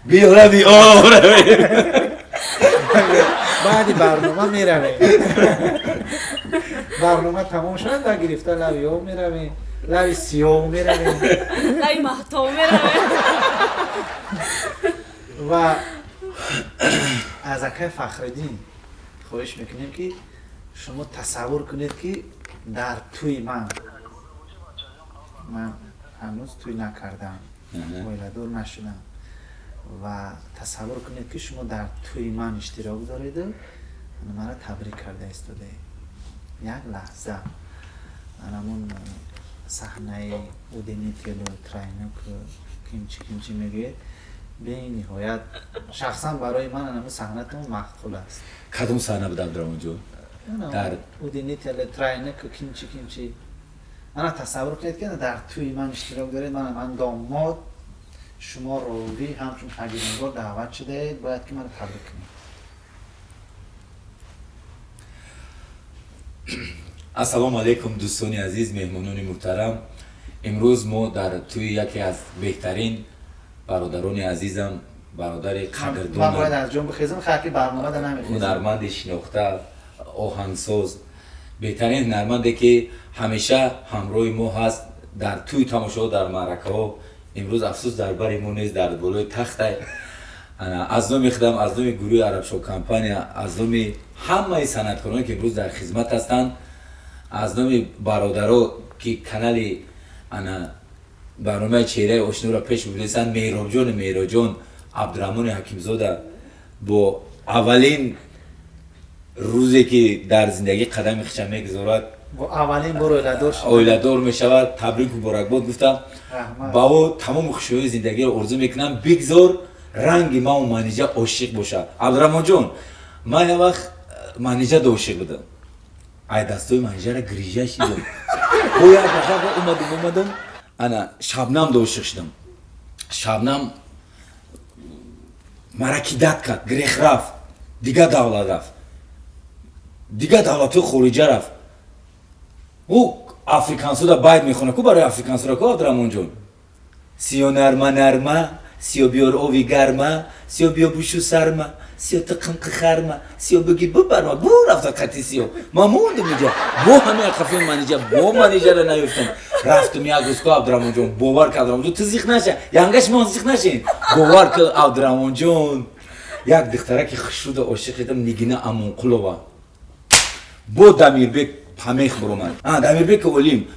Биё, рави, о, рави. Баъди барнома меравем. Барнома тамом шуд ва гирифта лави об меравем. Лаби сиёҳ меравем. Лаби маҳтоб меравем. Ва аз акай Фахриддин хоҳиш мекунем, ки шумо тасаввур кунед, ки дар тӯи ман ҳанӯз тӯй накардам, оиладор нашудам, ва тасаввур кунед, ки шумо дар тӯи ман иштирок дореду маро табрик карда истодаед. Як лаҳза анамун саҳнаи удлинителю, тройник, кимчи кимчи мегӯед, бениҳоят шахсан барои ман анамун саҳнатон маъқул аст. Кадом саҳна буд, Абдураҳмонҷон? Дар удлинителю, тройник, кимчи кимчи. Ана тасаввур кунед, ки дар тӯи ман иштирок доред, ман домод, шумо ровӣ, ҳамчун ҳаҷвнигор даъват шудаед, бояд ки маро табрик кунед. Ассалому алайкум, дӯстони азиз, меҳмонони муҳтарам. Имрӯз мо дар тӯи яке аз беҳтарин бародарони азизам, бародари қадрдонам. Ман бояд аз ҷон бихезам, хаки барномада намехезам. Ҳунарманди шинохта, оҳангсоз, беҳтарин ҳунарманде, ки ҳамеша ҳамроҳи мо ҳаст дар тӯи тамошоҳо, дар маъракаҳо. Имрӯз афсӯс, дар бари мо нест, дар болои тахтай. Аз номи худам, аз номи гурӯҳи Арабшоҳ компания, аз номи ҳамаи санъаткороне, ки имрӯз дар хизмат ҳастанд, аз номи бародаро, ки канали ана барномаи Чеҳраи ошноро пеш бурдастанд, Меҳробҷону Меҳроҷон, Абдураҳмони Ҳакимзода бо аввалин рӯзе, ки дар зиндагӣ қадами хиша мегузорад, бо аввалин бор оиладор оиладор мешавад, табрик, муборакбод гуфтам. Ба ӯ тамоми хушиҳои зиндагиро орзу мекунам. Бигзор ранги мау Манижа ошиқ бошад. Абдураҳмонҷон, ман як вақт Манижада ошиқ будам, ай дастои Манижара гирижа шидам. Бо як вақт омадам, омадам, ана Шабнамда ошиқ шудам. Шабнам мара кидать кард, грех рафт, дигар давлат рафт, дигар давлатҳои хориҷа рафт. Ӯ африкансуда байт мехонад ку, барои африкансура ку, Абдураҳмонҷон: сиё нарма, нарма, сиё биёр ови гарма, сиё биё бушу сарма, сиё тиқимқи харма, сиё биги бибарма. Бу рафта қати сиё, ман мондам иҷа бо ҳамин қафои Манижа, бо Манижара наёфтам. Рафтам як рӯз ку, Абдураҳмонҷон, бовар ка, Абдураҳмонҷон, ту зиқ наша, янгаш мон зиқ нашин, бовар ка, Абдураҳмонҷон, як духтараки хушруда ошиқ шидам, Нигина Амонқулова. Бо Дамирбек памех буромад, Дамирбек Олим,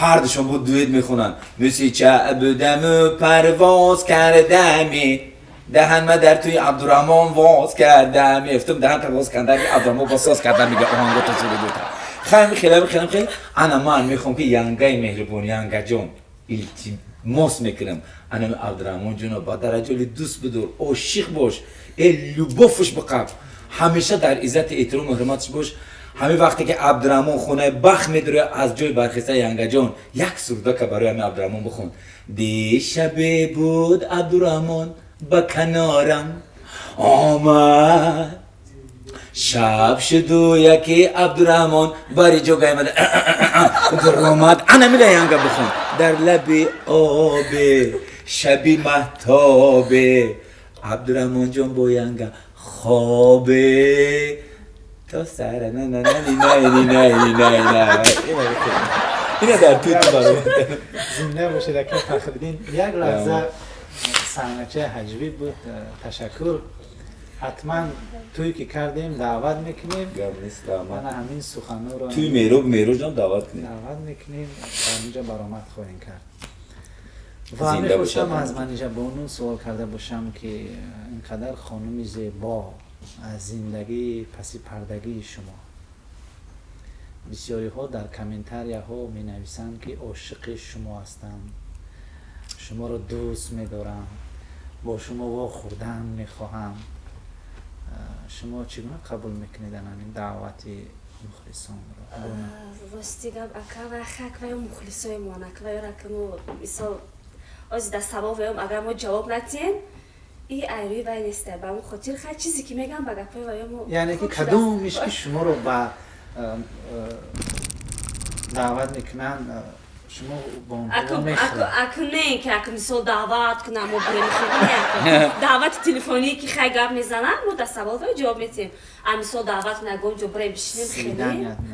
ҳардушон бо дуэт мехонанд: мусича будаму парвоз кардами, даҳанма дар тӯи Абдураҳмон воз кардами. Афтум даҳанта воз карда, Абдураҳмон бо соз карда, мига оҳангото сурудута хайм хелам хелам хел. Ана ман мехоҳам, ки янгаи меҳрибон, янгаҷон, илтимос мекунам, анами Абдураҳмон ҷоно ба дараҷоли дӯст бидор, ошиқ бош, э любовь ш биқаб, ҳамеша дар иззати эҳтирому ҳурматаш бош. Ҳамин вақте ки Абдураҳмон хонаи бахт медурояд, аз ҷои бархеста, янгаҷон, як сурдака барои ҳамин Абдураҳмон бихон: дишабе буд, Абдураҳмон ба канорам омад, шаб шуду яке Абдураҳмон бари ҷо гаймада омад. Ана мила, янга, бихон: дар лаби обе, шаби маҳтобе, Абдураҳмонҷон бо янга хобе то сара на на на ни най ни най ни най най. Ина дар ту барои Зинда бошед, ака Фахриддин. Як лаҳза саҳначаи ҳаҷвӣ буд. Ташаккур. Ҳатман тӯй ки кардем, даъват мекунем. Гап нест. Мана ҳамин суханҳоро тӯи Меҳроб, Меҳроҷам даъват кунем. Даъват мекунем, дар инҷо баромад хоҳем кард. Ва Зинда мехостам бошад. аз Манижа бону суол карда бошам, ки ин қадар хонуми зебо, аз зиндагии паси пардагии шумо бисёриҳо дар комментарияҳо менависанд, ки ошиқи шумо ҳастанд, шуморо дӯст медорам, бо шумо вохӯрдан мехоҳам. Шумо чӣ гуна қабул мекунед ҳамин даъвати мухлисонро? Рости гап, ака, вай хак вай мухлисои мон, ака, вайора ки мо мисол ози дар савол ваём, агар мо ҷавоб натиҳем, и айрӯи вай неста. Ба ҳамон хотир хай чизе ки мегам, ба гапҳои ваё мо Яъне ки хуб шудааст. кадомиш ки шуморо ба даъват мекунанд. Шумо бо онҳо мехӯред? Аку не, ки аку мисол даъват кунам, мо бурем хеле даъвати телефонӣ ки хай гап мезанам, мо дар савол ҷавоб метиҳем. А мисол даъват нагон ҷо бурем бишинем хеле.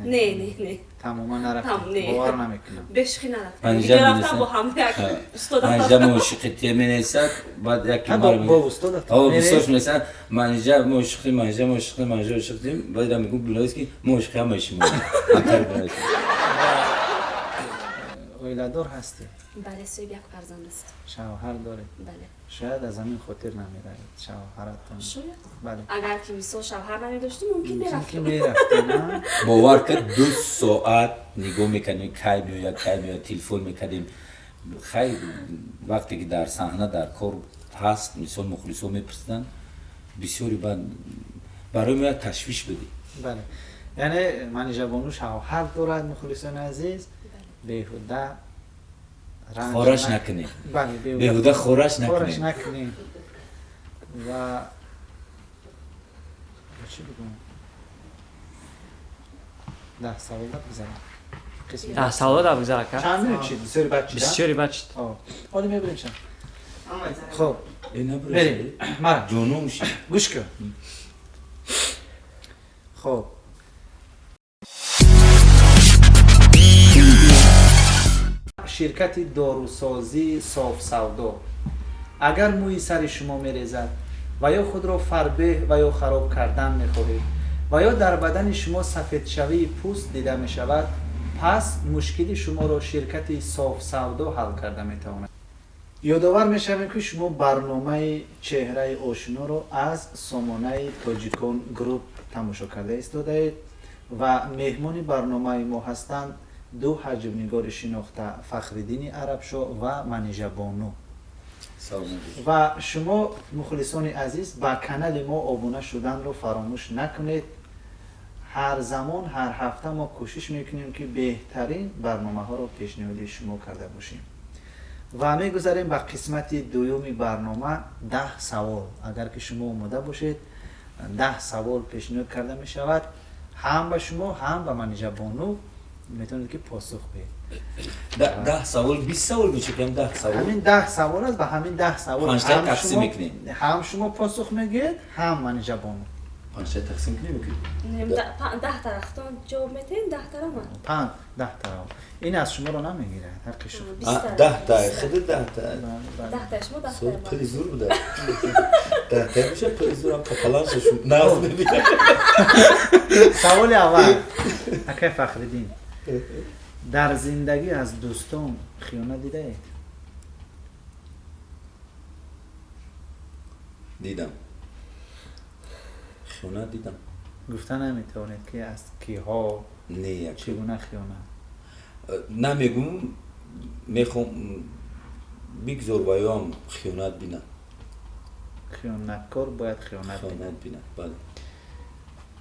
Не, не, не. Тамоман нарафтем. Бовар намекунам. Бешухӣ нарафтем. Дига рафтам бо ҳамроҳ як устодам. Манижа муошиқи те менависад, баъд яке бо устодатон. Бисёр менависад, Манижа муошиқи, Манижа муошиқи, Манижа муошиқи, баъд мегӯ бинавис ки муошиқи ҳамаи шумо. Оиладор ҳастед? Бале, соҳиби як фарзанд аст. Шавҳар доред? Бале. Шояд аз ҳамин хотир намеравед шавҳаратон. Шояд. Бале. Агар ки мисол шавҳар намедоштем, мумкин мерафтем. Мерафтем. Бовар кард, 2 соат нигоҳ мекардем, кай меояд, кай меояд, телефон мекардем. Хай вақте ки дар саҳна дар кор ҳаст, мисол мухлисо мепурсиданд, бисёри баъд барои мо як ташвиш будӣ. Бале. Яъне Манижа бону шавҳар дорад, мухлисони азиз, беҳуда хораш накунем. Беҳуда хораш накунем. Ва чӣ бигӯям? 10 савол бигзарам. 10 савол бигзара ка? Чанд мечид? Бисёри баъд чида? Бисёри баъд чид. Оли мебирем чанд. Хоб. Берем. Мара. Ҷонум шид. Гӯш кун. Хоб. Ширкати дорусозии софсавдо агар мӯи сари шумо мерезад ва ё худро фарбеҳ ва ё хароб кардан мехоҳед ва ё дар бадани шумо сафедшавии пӯст дида мешавад, пас мушкили шуморо ширкати софсавдо ҳал карда метавонад. Ёдовар мешавем, ки шумо барномаи чеҳраи ошиноро аз сомонаи Тоҷикон Груп тамошо карда истодаед ва меҳмони барномаи мо ҳастанд ду ҳаҷвнигори шинохта Фахриддини Арабшо ва Манижа бону. Ва шумо мухлисони азиз ба канали мо обуна шуданро фаромӯш накунед. Ҳар замон, ҳар ҳафта мо кӯшиш мекунем, ки беҳтарин барномаҳоро пешниҳоди шумо карда бошем. Ва мегузарем ба қисмати дуюми барнома, 10 савол. Агар ки шумо омода бошед, 10 савол пешниҳод карда мешавад ҳам ба шумо, ҳам ба Манижа бону. Метавонед ки посух диҳед. 10 савол, 20 савол мечекем, 10 савол. Ҳамин 10 савол аст, ба ҳамин 10 савол 5 тақсим мекунем. Ҳам шумо посух мегӯед, ҳам Манижа бону. 5 тақсим кунем ки? 10 тарафтон ҷавоб медиҳем, 10 тараф ман. 5, 10 тараф. Ин аз шуморо намегирад, ҳаққи шумо. 10 та, худ 10 та. 10 та шумо 10 та. Пули зур буда. 10 та меша пули зурам пополам шуд. Нағз мебинам. Саволи аввал. Акай Фахриддин, дар зиндагӣ аз дӯстон хиёнат дидаед? Дидам. Хиёнат дидам. Гуфта наметавонед ки аз киҳо? Не, чӣ гуна хиёнат? Намегум, мехом бигзор ва ёам хиёнат бинад. Хиёнаткор бояд хиёнат бинад. Бале.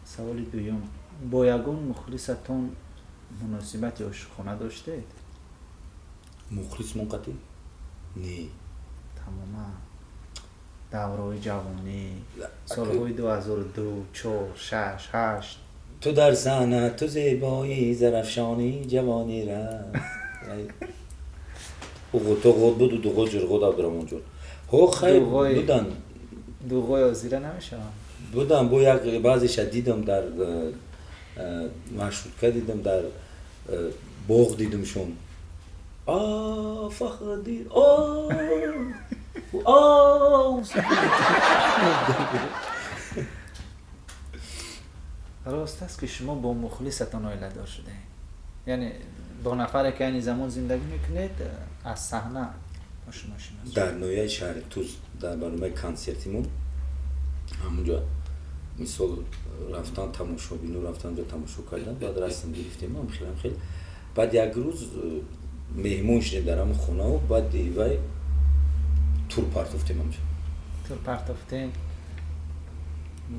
Саволи дуюм. Бо ягон мухлисатон муносибати ошиқона доштед? Мухлис мунқатӣ? Не. Тамоман. Давраҳои ҷавонӣ, солҳои 2002, 4, 6, 8. Ту дар саҳна, ту зебоӣ, зарафшонӣ, ҷавонӣ рафт. Уғуто ғод буд, дуғо ҷирғод Абдураҳмонҷон. Ҳо, хайр, будан. Дуғои озира намешаванд? Будан, бо як баъзеша дидам дар маршрутка дидам, дар боғ дидамшон. А, Фахриддин, а, рост аст ки шумо бо мухлисатон оиладор шудаед? Яъне бо нафаре ки айни замон зиндагӣ мекунед, аз саҳна бо шумо шинос? Дар ноҳияи шаҳри Туз, дар барномаи консертимон ҳамунҷо мисол рафтан тамошобино рафтан ҷо тамошо кардан, баъд расм гирифтем, хелам хел. Баъд як рӯз меҳмон шудем дар ҳамон хонаву баъд вай тур партофтем ҳамҷо. Тур партофтем,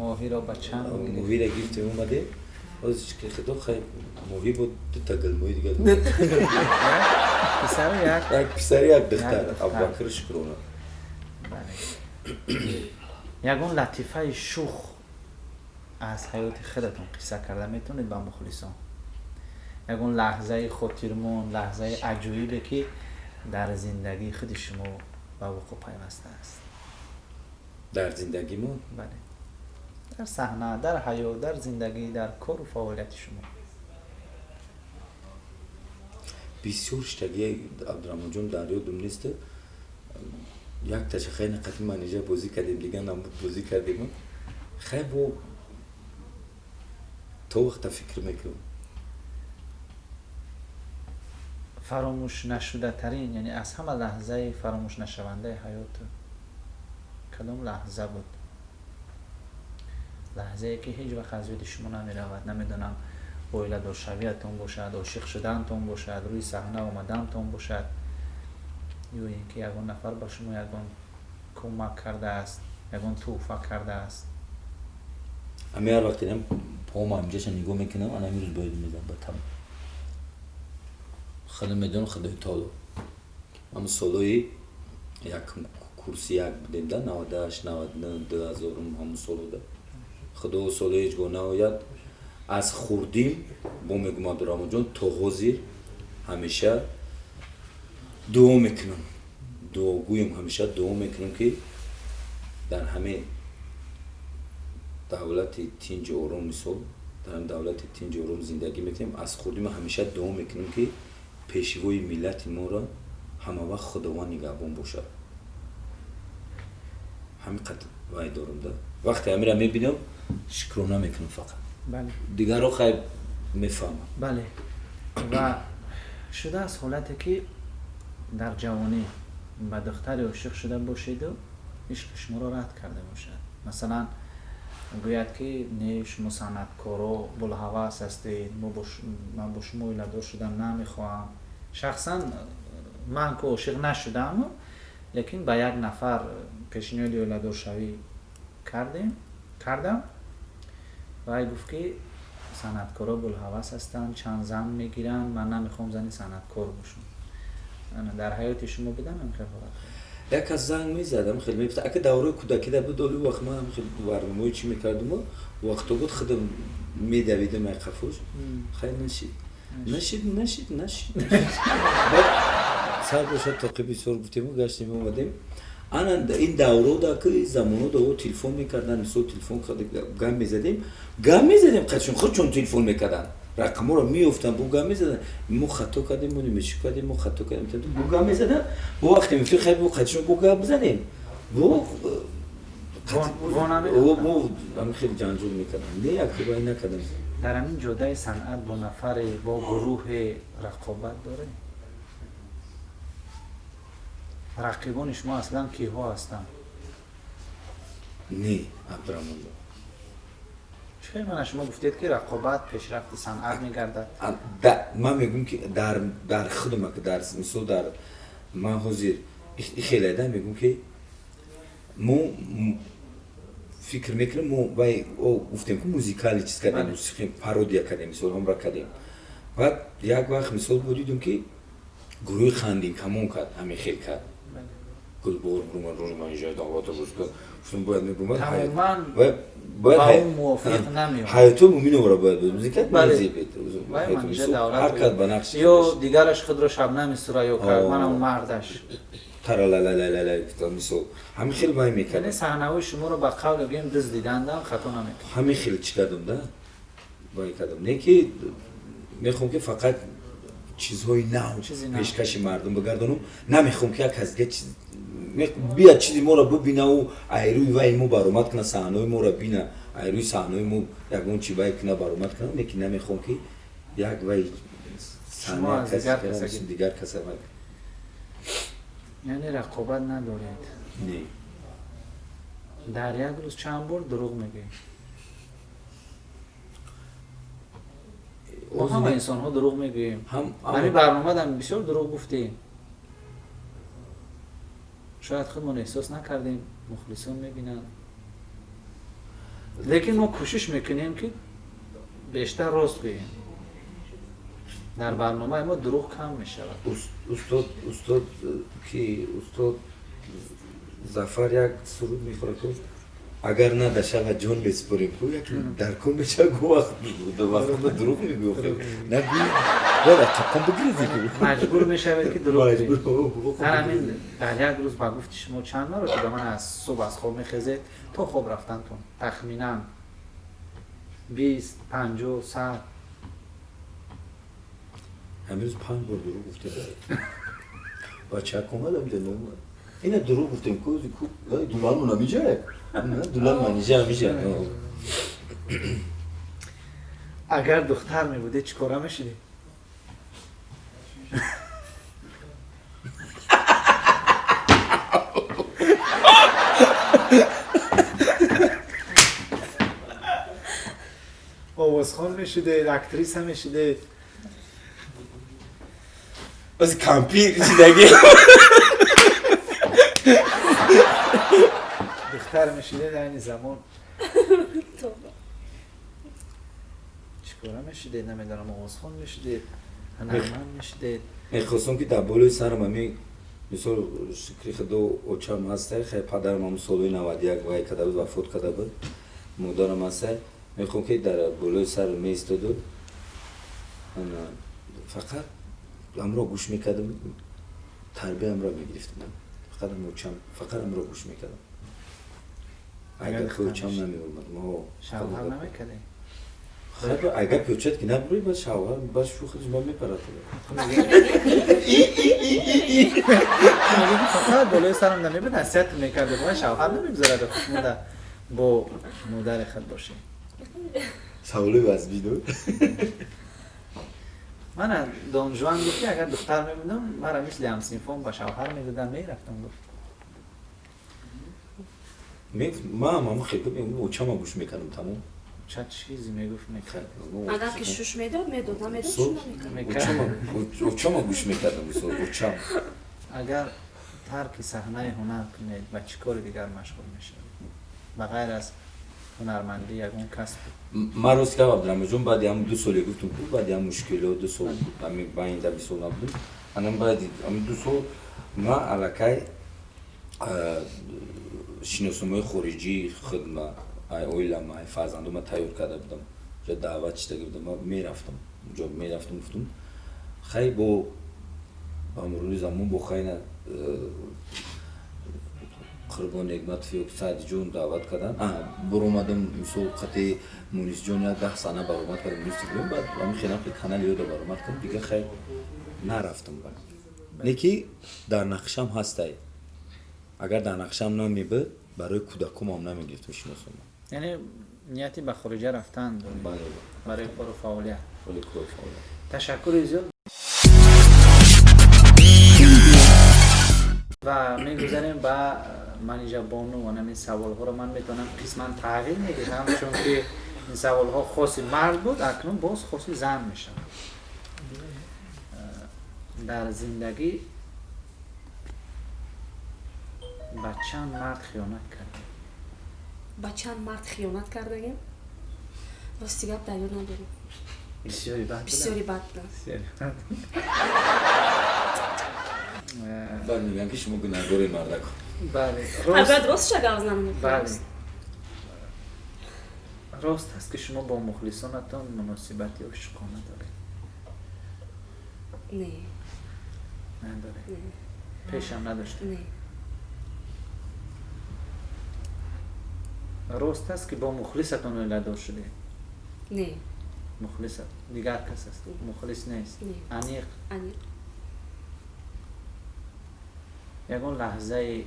моҳиро ба чанд гирифтем? Моҳиро гирифтем, омадем. Худо хай моҳӣ буд, дута гулмоҳи дигар. Писару як? Як писару як духтар, Абубакр Шукрона. Ягон латифаи шух аз ҳаёти худатон қисса карда метавонед ба мухлисон? Ягон лаҳзаи хотирмон, лаҳзаи аҷоибе, ки дар зиндагии худи шумо ба вуқӯъ пайваста аст. Дар зиндагимон? Бале, дар саҳна, дар ҳаёт, дар зиндагӣ, дар кору фаъолияти шумо. Бисёр штагии, Абдураҳмонҷон, дар ёдум нест. Якташа хеле қати Манижа бозӣ кардем, дигар намуд бозӣ кардем. Хай, бо то вақта фикр мекунам. Фаромӯш нашудатарин, яъне аз ҳама лаҳзаи фаромӯшнашавандаи ҳаёту кадом лаҳза буд? Лаҳзае, ки ҳеҷ вақт аз ёди шумо намеравад. Намедонам, оиладоршавиятон бошад, ошиқ шудаантон бошад, рӯи саҳна омадаантон бошад, ё ин ки ягон нафар ба шумо ягон кӯмак кардааст, ягон тӯҳфа кардааст. Ами ҳар вақт инам пома инҷаша нигоҳ мекунам, ана имрӯз бояд мезанам ба там. Худо медонам, Худои таоло. Ҳамн солҳои якум курси як будем да, 98, 99, 2000, ҳамун солҳода. Худо солҳои ҳеҷ гоҳ наояд. Аз хурдим бо мегӯм, Абдураҳмонҷон, то ҳозир ҳамеша дуо мекунам, дуогӯем, ҳамеша дуо мекунам, ки дар ҳаме давлати тинҷу ором, мисол, дар ҳами давлати тинҷу ором зиндагӣ мекунем. Аз хурдӣ ман ҳамеша дуо мекунам, ки пешвои миллати моро ҳама вақт Худованд нигаҳбон бошад. Ҳамин қад вай дорам да. Вақте ҳамира мебинам, шукрона мекунам фақат. Дигарро хай мефаҳмам. Бале, ва шудааст ҳолате, ки дар ҷавонӣ ба духтаре ошиқ шуда бошеду ишқи шуморо рад карда бошад? Масалан, гӯяд, ки не, шумо санъаткоро булҳавас ҳастед, ман бо шумо оиладор шудан намехоҳам. Шахсан ман ку ошиқ нашудам, лекин ба як нафар пешниҳоди оиладоршавӣ кардам. Вай гуфт, ки санъаткоро булҳавас ҳастанд, чанд зан мегиранд, ман намехоҳам зани санъаткор бошам. Дар ҳаёти шумо будам ҳамин хел ҳолатҳо? Як кас занг мезадам, хеле мепурсад, ака давраи кӯдакида буд, оли вақт ман хеле барномаҳои чӣ мекардум, вақто буд, худам медавидам ай қафош. Хайр, нашид, нашид, нашид, нашид. Баъд сар бошад, тоқи бисёр гуфтему гаштем, омадем. Ана ин даврода, ки замонода о телефон мекардан, мисол, телефон гап мезадем, гап мезадем қачон худчон телефон мекардан, рақамҳоро меёфтанд, бо гап мезадан. Мо хато кардем, мо немешӣ кардем, мо хато кардем, бо гап мезадан. Бо вақте мефтем, хайр, бо қачон бо гап бизанем, бо мо ҳамин хеле ҷанҷол мекардам. Не, якубай накардам. Дар ҳамин ҷодаи санъат бо нафаре, бо гурӯҳе рақобат доред? Рақибони шумо аслан киҳо ҳастанд? Не, Абдураҳмон. Чӣ мана шумо гуфтед, ки рақобат пешрафти санъат мегардад. Ман мегӯм, ки дар худам, дар мисол, дар ман ҳозир хеледа мегӯм, ки мо фикр мекунем, мо вай гуфтем, ки музыкальный чиз кардем, мусиқи пародия кардем, мисол, ҳамра кардем. Баъд як вақт, мисол, бо дидум, ки гурӯҳи Хандин Камон кард, ҳамин хел кард. Гулбор бурумад, рӯзи Манижаи Давлата боз кард. Гуфтам, бояд мебурумад. Тамоман бояд ба ӯ мувофиқ намеояд. Ҳаёту Муминовро бояд бозӣ кард, мезебед. Ҳар кас ба нақши ё дигараш худро Шабнами Сурайё кард, манам мардаш. Таралалалалала, мисол, ҳамин хел вай мекард. Яъне саҳнаҳои шуморо ба қавле гӯем, дуздидандам хато намекунад. Ҳамин хел чӣ кардам да, вай кардам. Не ки мехоҳам, ки фақат чизҳои нав пешкаши мардум бигардонам, намехоҳам, ки як кас дига бия, чизи моро бибинаву айрӯи вай мо баромад куна, саҳнаҳои моро бина, айрӯи саҳнаҳои мо ягон чи вай куна, баромад куна. Не ки намехоҳам, ки як вай саҳна дигар каса вай. Яъне рақобат надоред? Не. Дар як рӯз чанд бор дурӯғ мегӯед? Мо ҳама инсонҳо дурӯғ мегӯем. Ҳамин барномадам бисёр дурӯғ гуфтем, шояд худмон эҳсос накардем, мухлисон мебинанд, лекин мо кӯшиш мекунем, ки бештар рост гӯем. Дар барномаи мо дурӯғ кам мешавад. Устод, ки устод Зафар як суруд мехӯрад, Агар надашава ҷон месупорем, ку яке дар кор мешава, гу вақт вақт дурӯғ мегӯ, нагӯ, бояд қапқон бигирезӣ. Маҷбур мешавед ки дурӯғ бигӯед. Дар ҳамин дар як рӯз ба гуфти шумо чанд маротиба ман аз субҳ аз хоб мехезед то хоб рафтантон тахминан 20, 50, 100? Ҳамин рӯз 5 бор дурӯғ гуфтем. Бачак омадам ҷаноб. Ина дурӯғ гуфтем, ку дулалмон ҳамиҷа? Дулал манижа ҳамиҷа. Агар духтар мебудед чӣ кора мешудед? Овозхон мешудед, актриса мешудед? Аз кампир чидаги. Духтар мешудед айни замон чӣ кора мешудед? Намедонам, овозхон мешудед, ҳунарманд мешудед? Мехостам ки дар болои сарам ҳами мисол шукри худо очам ҳастай, хай падарам ҳамун солҳои 91 вай карда буд, вафот карда буд, модарам ҳастай. Мехоҳам ки дар болои сар меистоду фақат амро гӯш мекардам, тарбия амро мегирифтам. Фақат очам, фақат амро гӯш мекардам. Агар очам намеомад, мо шавҳар намекардем. Агар пёчат ки набурӣ, баъд шавҳар баъд шӯхиш ба мепарад. Фақат болои сарам намебуд, насиҳат мекард, бояд шавҳар намегузорад, хушмуда бо модари худ бошем. Саволи вазбӣ ду. Мана Дон Жуан гуфт ки агар духтар мебудам, мара мисли ҳамсинфон ба шавҳар медодам, мерафтам, гуфт. Ман ҳам хеле очама гӯш мекардам, тамом. Ча чизе мегуфт мекард. Агар ки шуш медод, медод, намедод, шу намекард. Очама гӯш мекардам, мисол очам. Агар тарки саҳнаи ҳунар кунед, ба чӣ кори дигар машғул мешавед? Ба ғайр аз ҳунармандӣ ягон касб? Ман рост гап, Абдураҳмонҷон, баъди ҳамн 2 соле гуфтум ку, баъди ҳам мушкилот 2 сол ҳами байнда мисол набудем. Анам баъди ҳами 2 сол ман аллакай шиносномаи хориҷии худма, ай оилама, ай фарзандома тайёр карда будам. Ҷо даъват шидаги будам, ман мерафтам. Ҷо мерафтам, гуфтум хай бо ба мурури замон бо хайна Қурбон Негматов ё Саъдиҷон даъват карданд. Буромадам мисол қати Мунисҷон як 10 сана баромад кардам, Мунис ТВ, баъд ҳамин хелам канали ёда баромад кардам, дига хай нарафтам. Не ки дар нақшам ҳастай. Агар дар нақшам намебуд, барои кӯдакомам намегирифтам шиносома. Яъне нияти ба хориҷа рафтан доред? Бале. Барои кору фаъолият. Барои кору фаъолият. Ташаккури зиёд. Ва мегузарем ба Манижа Бону. Ҳамин саволҳоро ман метавонам қисман тағйир медиҳам, чунки ин саволҳо хоси мард буд, акнун боз хоси зан мешавад. Дар зиндагӣ ба чанд мард хиёнат кардем? Ба чанд мард хиёнат кардагем? Рости гап дар ёд надорам. Бисёри бад будам. Бисёри бад будам. Баъд мегӯям ки шумо гунаҳгори мардак. Бале. Агар рост шага знам. Бале. Рост аст ки шумо бо мухлисонатон муносибати ошиқона доред? Не. Надоред? Пешам надоштед? Не. Рост аст ки бо мухлисатон оиладор шудед? Не. Мухлисат дигар кас аст? Мухлис нест? Аниқ? Аниқ. Ягон лаҳзаи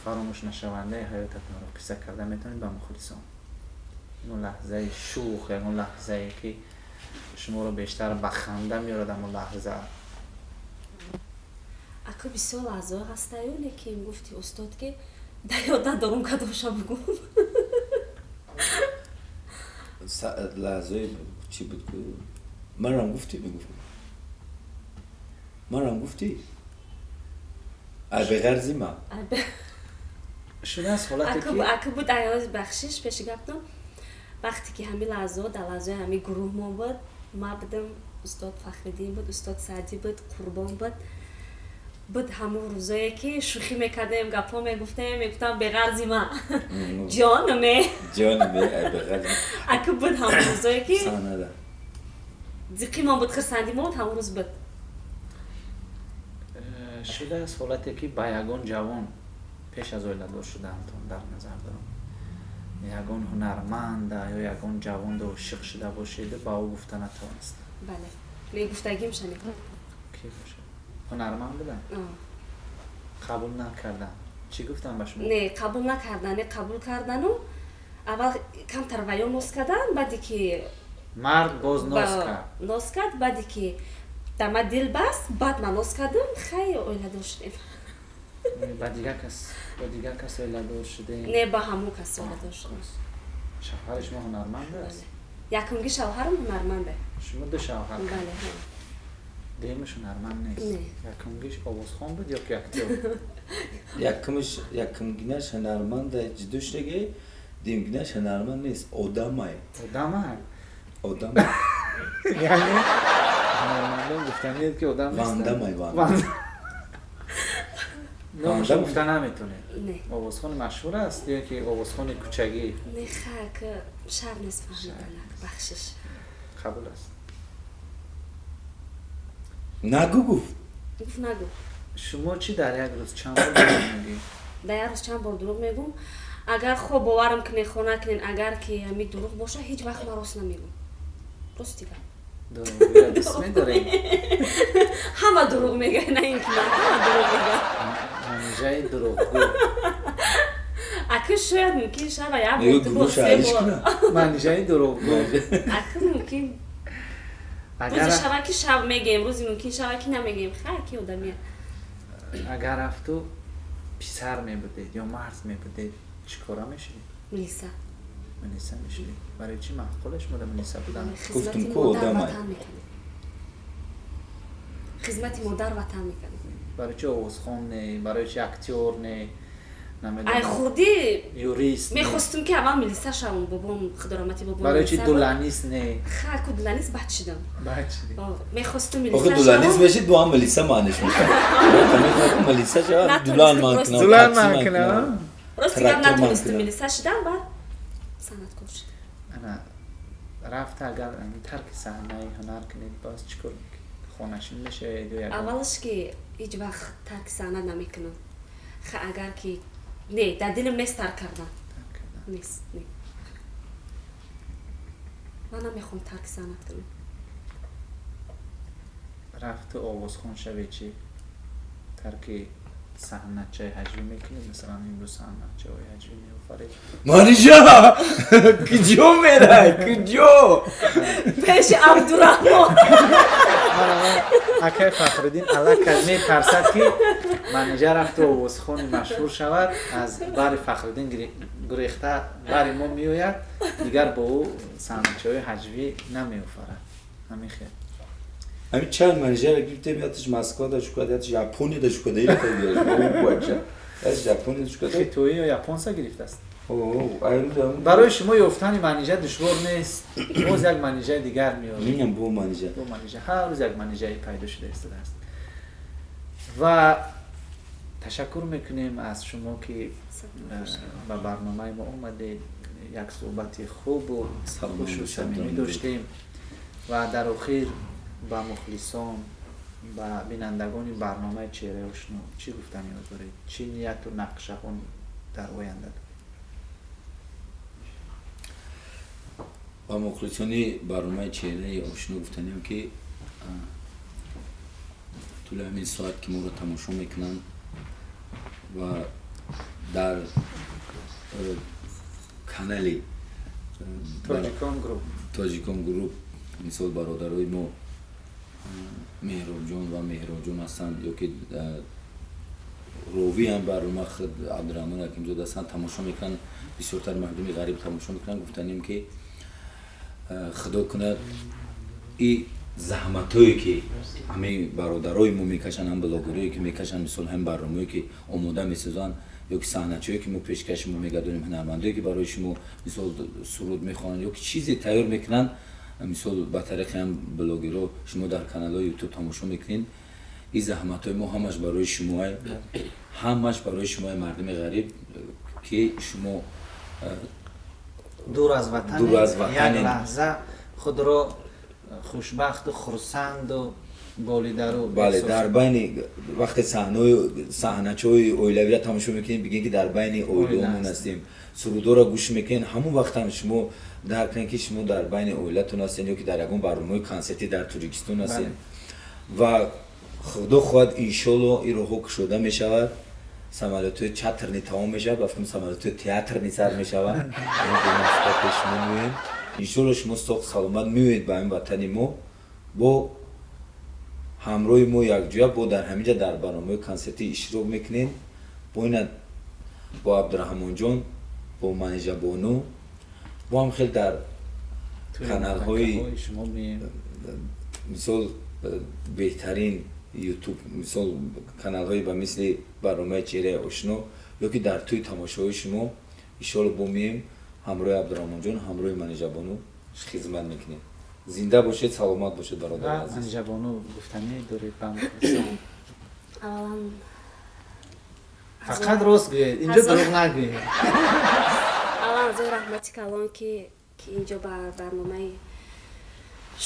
фаромӯшнашавандаи ҳаётатонро қисса карда метавонед ба мухлисон? Ягон лаҳзаи шӯх, ягон лаҳзае ки шуморо бештар ба ханда меорад ҳамон лаҳза? Ака бисёр лаҳзаҳо ҳастаю, лекин гуфти устод ки дар ёд надорам кадомша бугум. Лаҳзаи чӣ буд ку? Манам гуфтӣ, мегуфтам. Манам гуфтӣ? Ай беғарзи ман. Шудааст ҳолате ки Ака буд, ай бахшиш пеши гаптон. Вақте ки ҳамин лаҳзаҳо дар лаҳзаи ҳамин гурӯҳ мо буд, ман будам, устод Фахриддин буд, устод Саъдӣ буд, Қурбон буд. Буд ҳамон рӯзое ки шӯхӣ мекардем, гапҳо мегуфтем, мегуфтам беғарзи ман. Ҷонаме. Ҷонаме, ай беғарзи. Аку буд ҳамон рӯзое ки зиқимон буд, хирсандимон буд, ҳамон рӯз буд. Шудааст ҳолате ки ба ягон ҷавон пеш аз оиладор шудаантон дар назар дорам, ягон ҳунарманда ё ягон ҷавонда ошиқ шуда бошеду ба ӯ гуфта натавониста? Бале, мегуфтагимша не. Ки бошад? Ҳунарманд будам? Қабул накардам. Чӣ гуфтам ба шумо? Не, қабул накардан, не, қабул кардану аввал камтар ваё ноз кардан, баъде ки мард боз ноз кард. Ноз кард, баъде ки дар ма дил баст, баъд ман ноз кардам, хай оиладор шудем. Ба дигар кас, ба дигар кас оиладор шудем? Не, ба ҳамон кас оиладор шудем. Шавҳари шумо ҳунарманд аст? Якумги шавҳарам ҳунарманд аст. Шумо ду шавҳар? Бале. Дуюмаш ҳунарманд нест? Не. Якумгиш овозхон буд ё ки актёр? Якумаш, якумгинаш ҳунарманд ҷудо шудаги, дуюмгинаш ҳунарманд нест, одамай. Одамай? Одам. Яъне ҳунармандон гуфтаниед ки одам нестанд? Вандамай, ванда. Номашро гуфта наметонед? Не. Овозхони машҳур аст ё ки овозхони кӯчагӣ? Не, хак шар нест, фаҳмиданак, бахшиш. Қабул аст. Нагу гуфт. Гуфт нагу. Шумо чӣ дар як рӯз чанд бор дурӯғ мегӯед? Дар як рӯз чанд бор дурӯғ мегӯм? Агар хоб боварам кунед, хона кунед, агар ки ҳамин дурӯғ боша, ҳеҷ вақт ман рост намегӯм. Рости гап. Дурӯғгӯя дӯст медоред? Ҳама дурӯғ мегӯяд, на ин ки ман, ҳама дурӯғ мегӯяд. Манижаи дурӯғгӯ. Аку шояд мумкин шава як бор, Мегӯ ду бор, гурӯҳ се шаҳриш бор. кунад. Манижаи дурӯғгӯ. Аку мумкин рӯзе шава ки шав мегӯем, рӯзе мумкин шава ки намегӯем. Хай ки одамия. Агар рафту писар мебудед ё мард мебудед, чӣ кора мешудед? Милиса. Милиса мешудед. Барои чӣ маъқулаш шумо милиса будан? Гуфтум Хизмати ку модар одамай. ватан мекунем. Хизмати модар ватан мекунем. Барои чӣ овозхон не, барои чӣ актёр не, намедонам. Ай хурдӣ юрист не. мехостум ки аввал милиса шавам, бобом, худо раҳмати бобом. Барои чӣ милиса буд. дуланист не? Ха, ку дуланист бад шудам. Бад шудӣ. Мехостум Охи милиса дуланист шавам. мешид, бо ҳам милиса маъниш мешад. Милиса шавад, Натонистум дулан ман рост. кунам, Дулан такси ман ман кунам. кунам. Рости гап Трактор ман натонистум кунам. милиса шудам, баъд санъаткор шудам. Ана рафта агар тарки саҳнаи ҳунар кунед, боз чӣ кор мекунед? Хонашин мешавед ё ягон? Аввалаш ки ҳеҷ вақт тарки саҳна намекунам. Ха, агар ки не, дар дилам нест тарк кардан. Тарк кардан. Нест, не. Ман намехоҳам тарки санъат кунам. Рафту овозхон шавед чӣ? Тарки саҳначаи ҳаҷвӣ мекунед? Масалан, имрӯз саҳначаҳои ҳаҷвӣ меофаред? Манижа! Куҷо мерай? Куҷо? Пеши Абдураҳмон. Акай Фахриддин аллакай метарсад ки Манижа рафту овозхони машҳур шавад, аз бари Фахриддин гурехта бари мо меояд, дигар бо ӯ саҳначаҳои ҳаҷвӣ намеофарад. Ҳамин хел. Ҳамин чанд Манижаро гирифтем, ятиш Москва да шукад, ятиш Япония да шукад, ятиш Япония да шукад. Хитоӣ ё японса гирифтааст? Барои Барои шумо ёфтани Манижа душвор нест. Боз як Манижаи дигар меоред. Минам бо Манижа. Бо Манижа. Ҳар рӯз як Манижае пайдо шуда истодааст. Ва ташаккур мекунем аз шумо ки ба барномаи мо омадед. Як суҳбати хубу хушу самимӣ доштем ва дар охир ба мухлисон, ба бинандагони барномаи Чеҳраи ошно чӣ гуфтаниё доред? Чӣ нияту нақшаҳо дар оянда доред? Ба мухлисони барномаи Чеҳраи ошно гуфтаниям ки тӯли ҳамин соат ки моро тамошо мекунанд ва дар канали Тоҷикон Груп, Тоҷикон Груп, мисол бародарои мо Меҳробҷон ва Меҳроҷон ҳастанд ё ки ровиам барнома худ Абдураҳмон Ҳакимзода ҳастанд, тамошо мекунанд, бисёртар мардуми ғариб тамошо мекунанд. Гуфтанем ки худо кунад и заҳматҳое ки ҳамин бародарои мо мекашанд, ҳам блогерое ки мекашанд, мисол ҳам барномаое ки омода месозанд ё ки саҳначаое ки мо пешкаши мо мегардонем, ҳунармандое ки барои шумо мисол суруд мехонанд ё ки чизе тайёр мекунанд, мисол ба тариқи ҳам блогерҳо шумо дар каналҳои ютуб тамошо мекунед, Ин заҳматҳои мо ҳамаш барои шумоа, ҳамаш барои шумои мардуми ғариб, ки шумо дур аз ватан, дур аз ватан, як лаҳза худро хушбахту хурсанду болидару. Бале, дар байни вақте саҳначаҳои оилавиро тамошо мекунем, бигем, ки дар байни оилаомон ҳастем. Сурудҳоро гӯш мекунем, ҳамон вақтам шумо дарк кунед, ки шумо дар байни оилатон ҳастем ё ки дар ягон барномаи консертӣ дар Тоҷикистон ҳастем. Ва худо хоҳад, иншолло, ин роҳҳо кушода мешавад, самолётҳои чартерӣ тамом мешавад, ба фикрам, самолётҳои театрӣ сар мешавад, пеш шумо меоем. Иншолло, шумо соғ саломат меоед ба ин ватани мо, бо ҳамроҳи мо якҷоя бо дар ҳаминҷа дар барномаҳои консертӣ иштирок мекунем, бо ина, бо Абдураҳмонҷон, бо Манижабону, бо ҳам хел дар каналҳои, мисол, беҳтарин Ютуб, мисол, каналҳои ба мисли барномаи «Чеҳраи ошно» ё ки дар тӯи тамошоҳои шумо, иншоалло, бо меем, ҳамроҳи Абдураҳмонҷон, ҳамроҳи Манижабону хизмат мекунем. Зинда бошед, саломат бошед, бародари азиз. Манижабону, гуфтанӣ доред ба Аввалан Фақат рост гӯед, инҷо дурӯғ нагӯед. Аввалан азои раҳмати калон, ки инҷо ба барномаи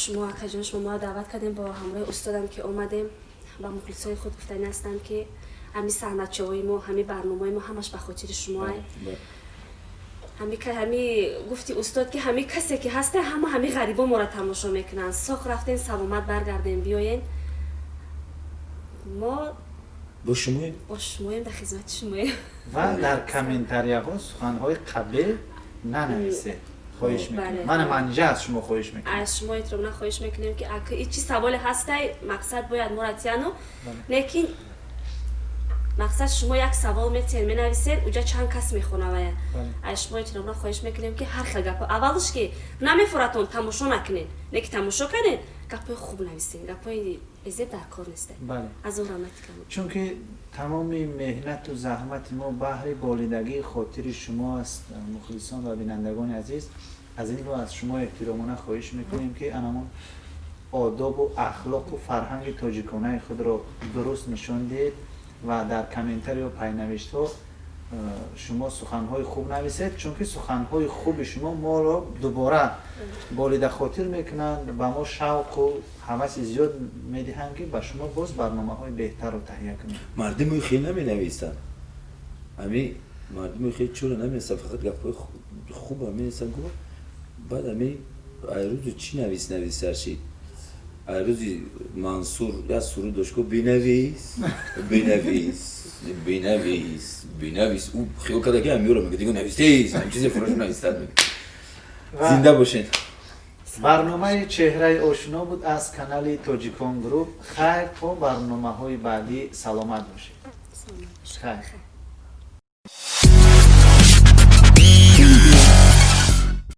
шумо, акаҷон, шумо моро даъват кардем, бо ҳамроҳи устодам ки омадем. Ба мухлисои худ гуфтанӣ ҳастам, ки ҳамин саҳначаҳои мо, ҳамин барномаи мо ҳамаш ба хотири шумоа. Ҳами гуфти устод, ки ҳами касе ки ҳаста, ҳама ҳами ғарибо моро тамошо мекунанд. Соқ рафтем, саломат баргардем, биёен, мо бо шумоем. Бо шумоем, дар хизмати шумоем. Ва дар комментарияҳо суханҳои қабеҳ нанависед, хоҳиш мекунем. Мана, Манижа аз шумо хоҳиш мекунем. Аз шумо эҳтиромона хоҳиш мекунем, ки чи саволе ҳастай, мақсад бояд моро тияну, лекин мақсад шумо як савол метиҳед, менависед, уҷа чанд кас мехонавая. Аз шумо эҳтиромона хоҳиш мекунем, ки ҳар хел гапо, аввалш ки намефуратон, тамошо накунед, лекин тамошо кардед, гапҳои хуб нависед, гапҳои безеб дар кор нест. Аз он раҳмати калон. Чунки тамоми меҳнату заҳмати мо баҳри болидагии хотири шумо аст, мухлисон ва бинандагони азиз. Аз ин рӯ аз шумо эҳтиромона хоҳиш мекунем, ки анамон одобу ахлоқу фарҳанги тоҷиконаи худро дуруст нишон диҳед ва дар комментариё, пайнавиштҳо шумо суханҳои хуб нависед, чунки суханҳои хуби шумо моро дубора болидахотир мекунанд, ба мо шавқу ҳаваси зиёд медиҳанд, ки ба шумо боз барномаҳои беҳтарро таҳия кунем. Мардуми хел наменависанд, ами мардуми хел чӯро наменависанд, фақат гапҳои хуба менависанд. Гу баъд ами айрӯзу чӣ навис нависаршид, айрӯзи Мансур як суруд дошт, гу: «Бинавис, бинавис, бинавис, бинавис». Ӯ хиёл карда, ки амиёро мега, дига навистес, ҳам чизе фурошу навистад. Зинда бошед. Барномаи «Чеҳраи ошно» буд аз канали Тоҷикон Груп. Хайр, то барномаҳои баъдӣ, саломат бошед. Хайр.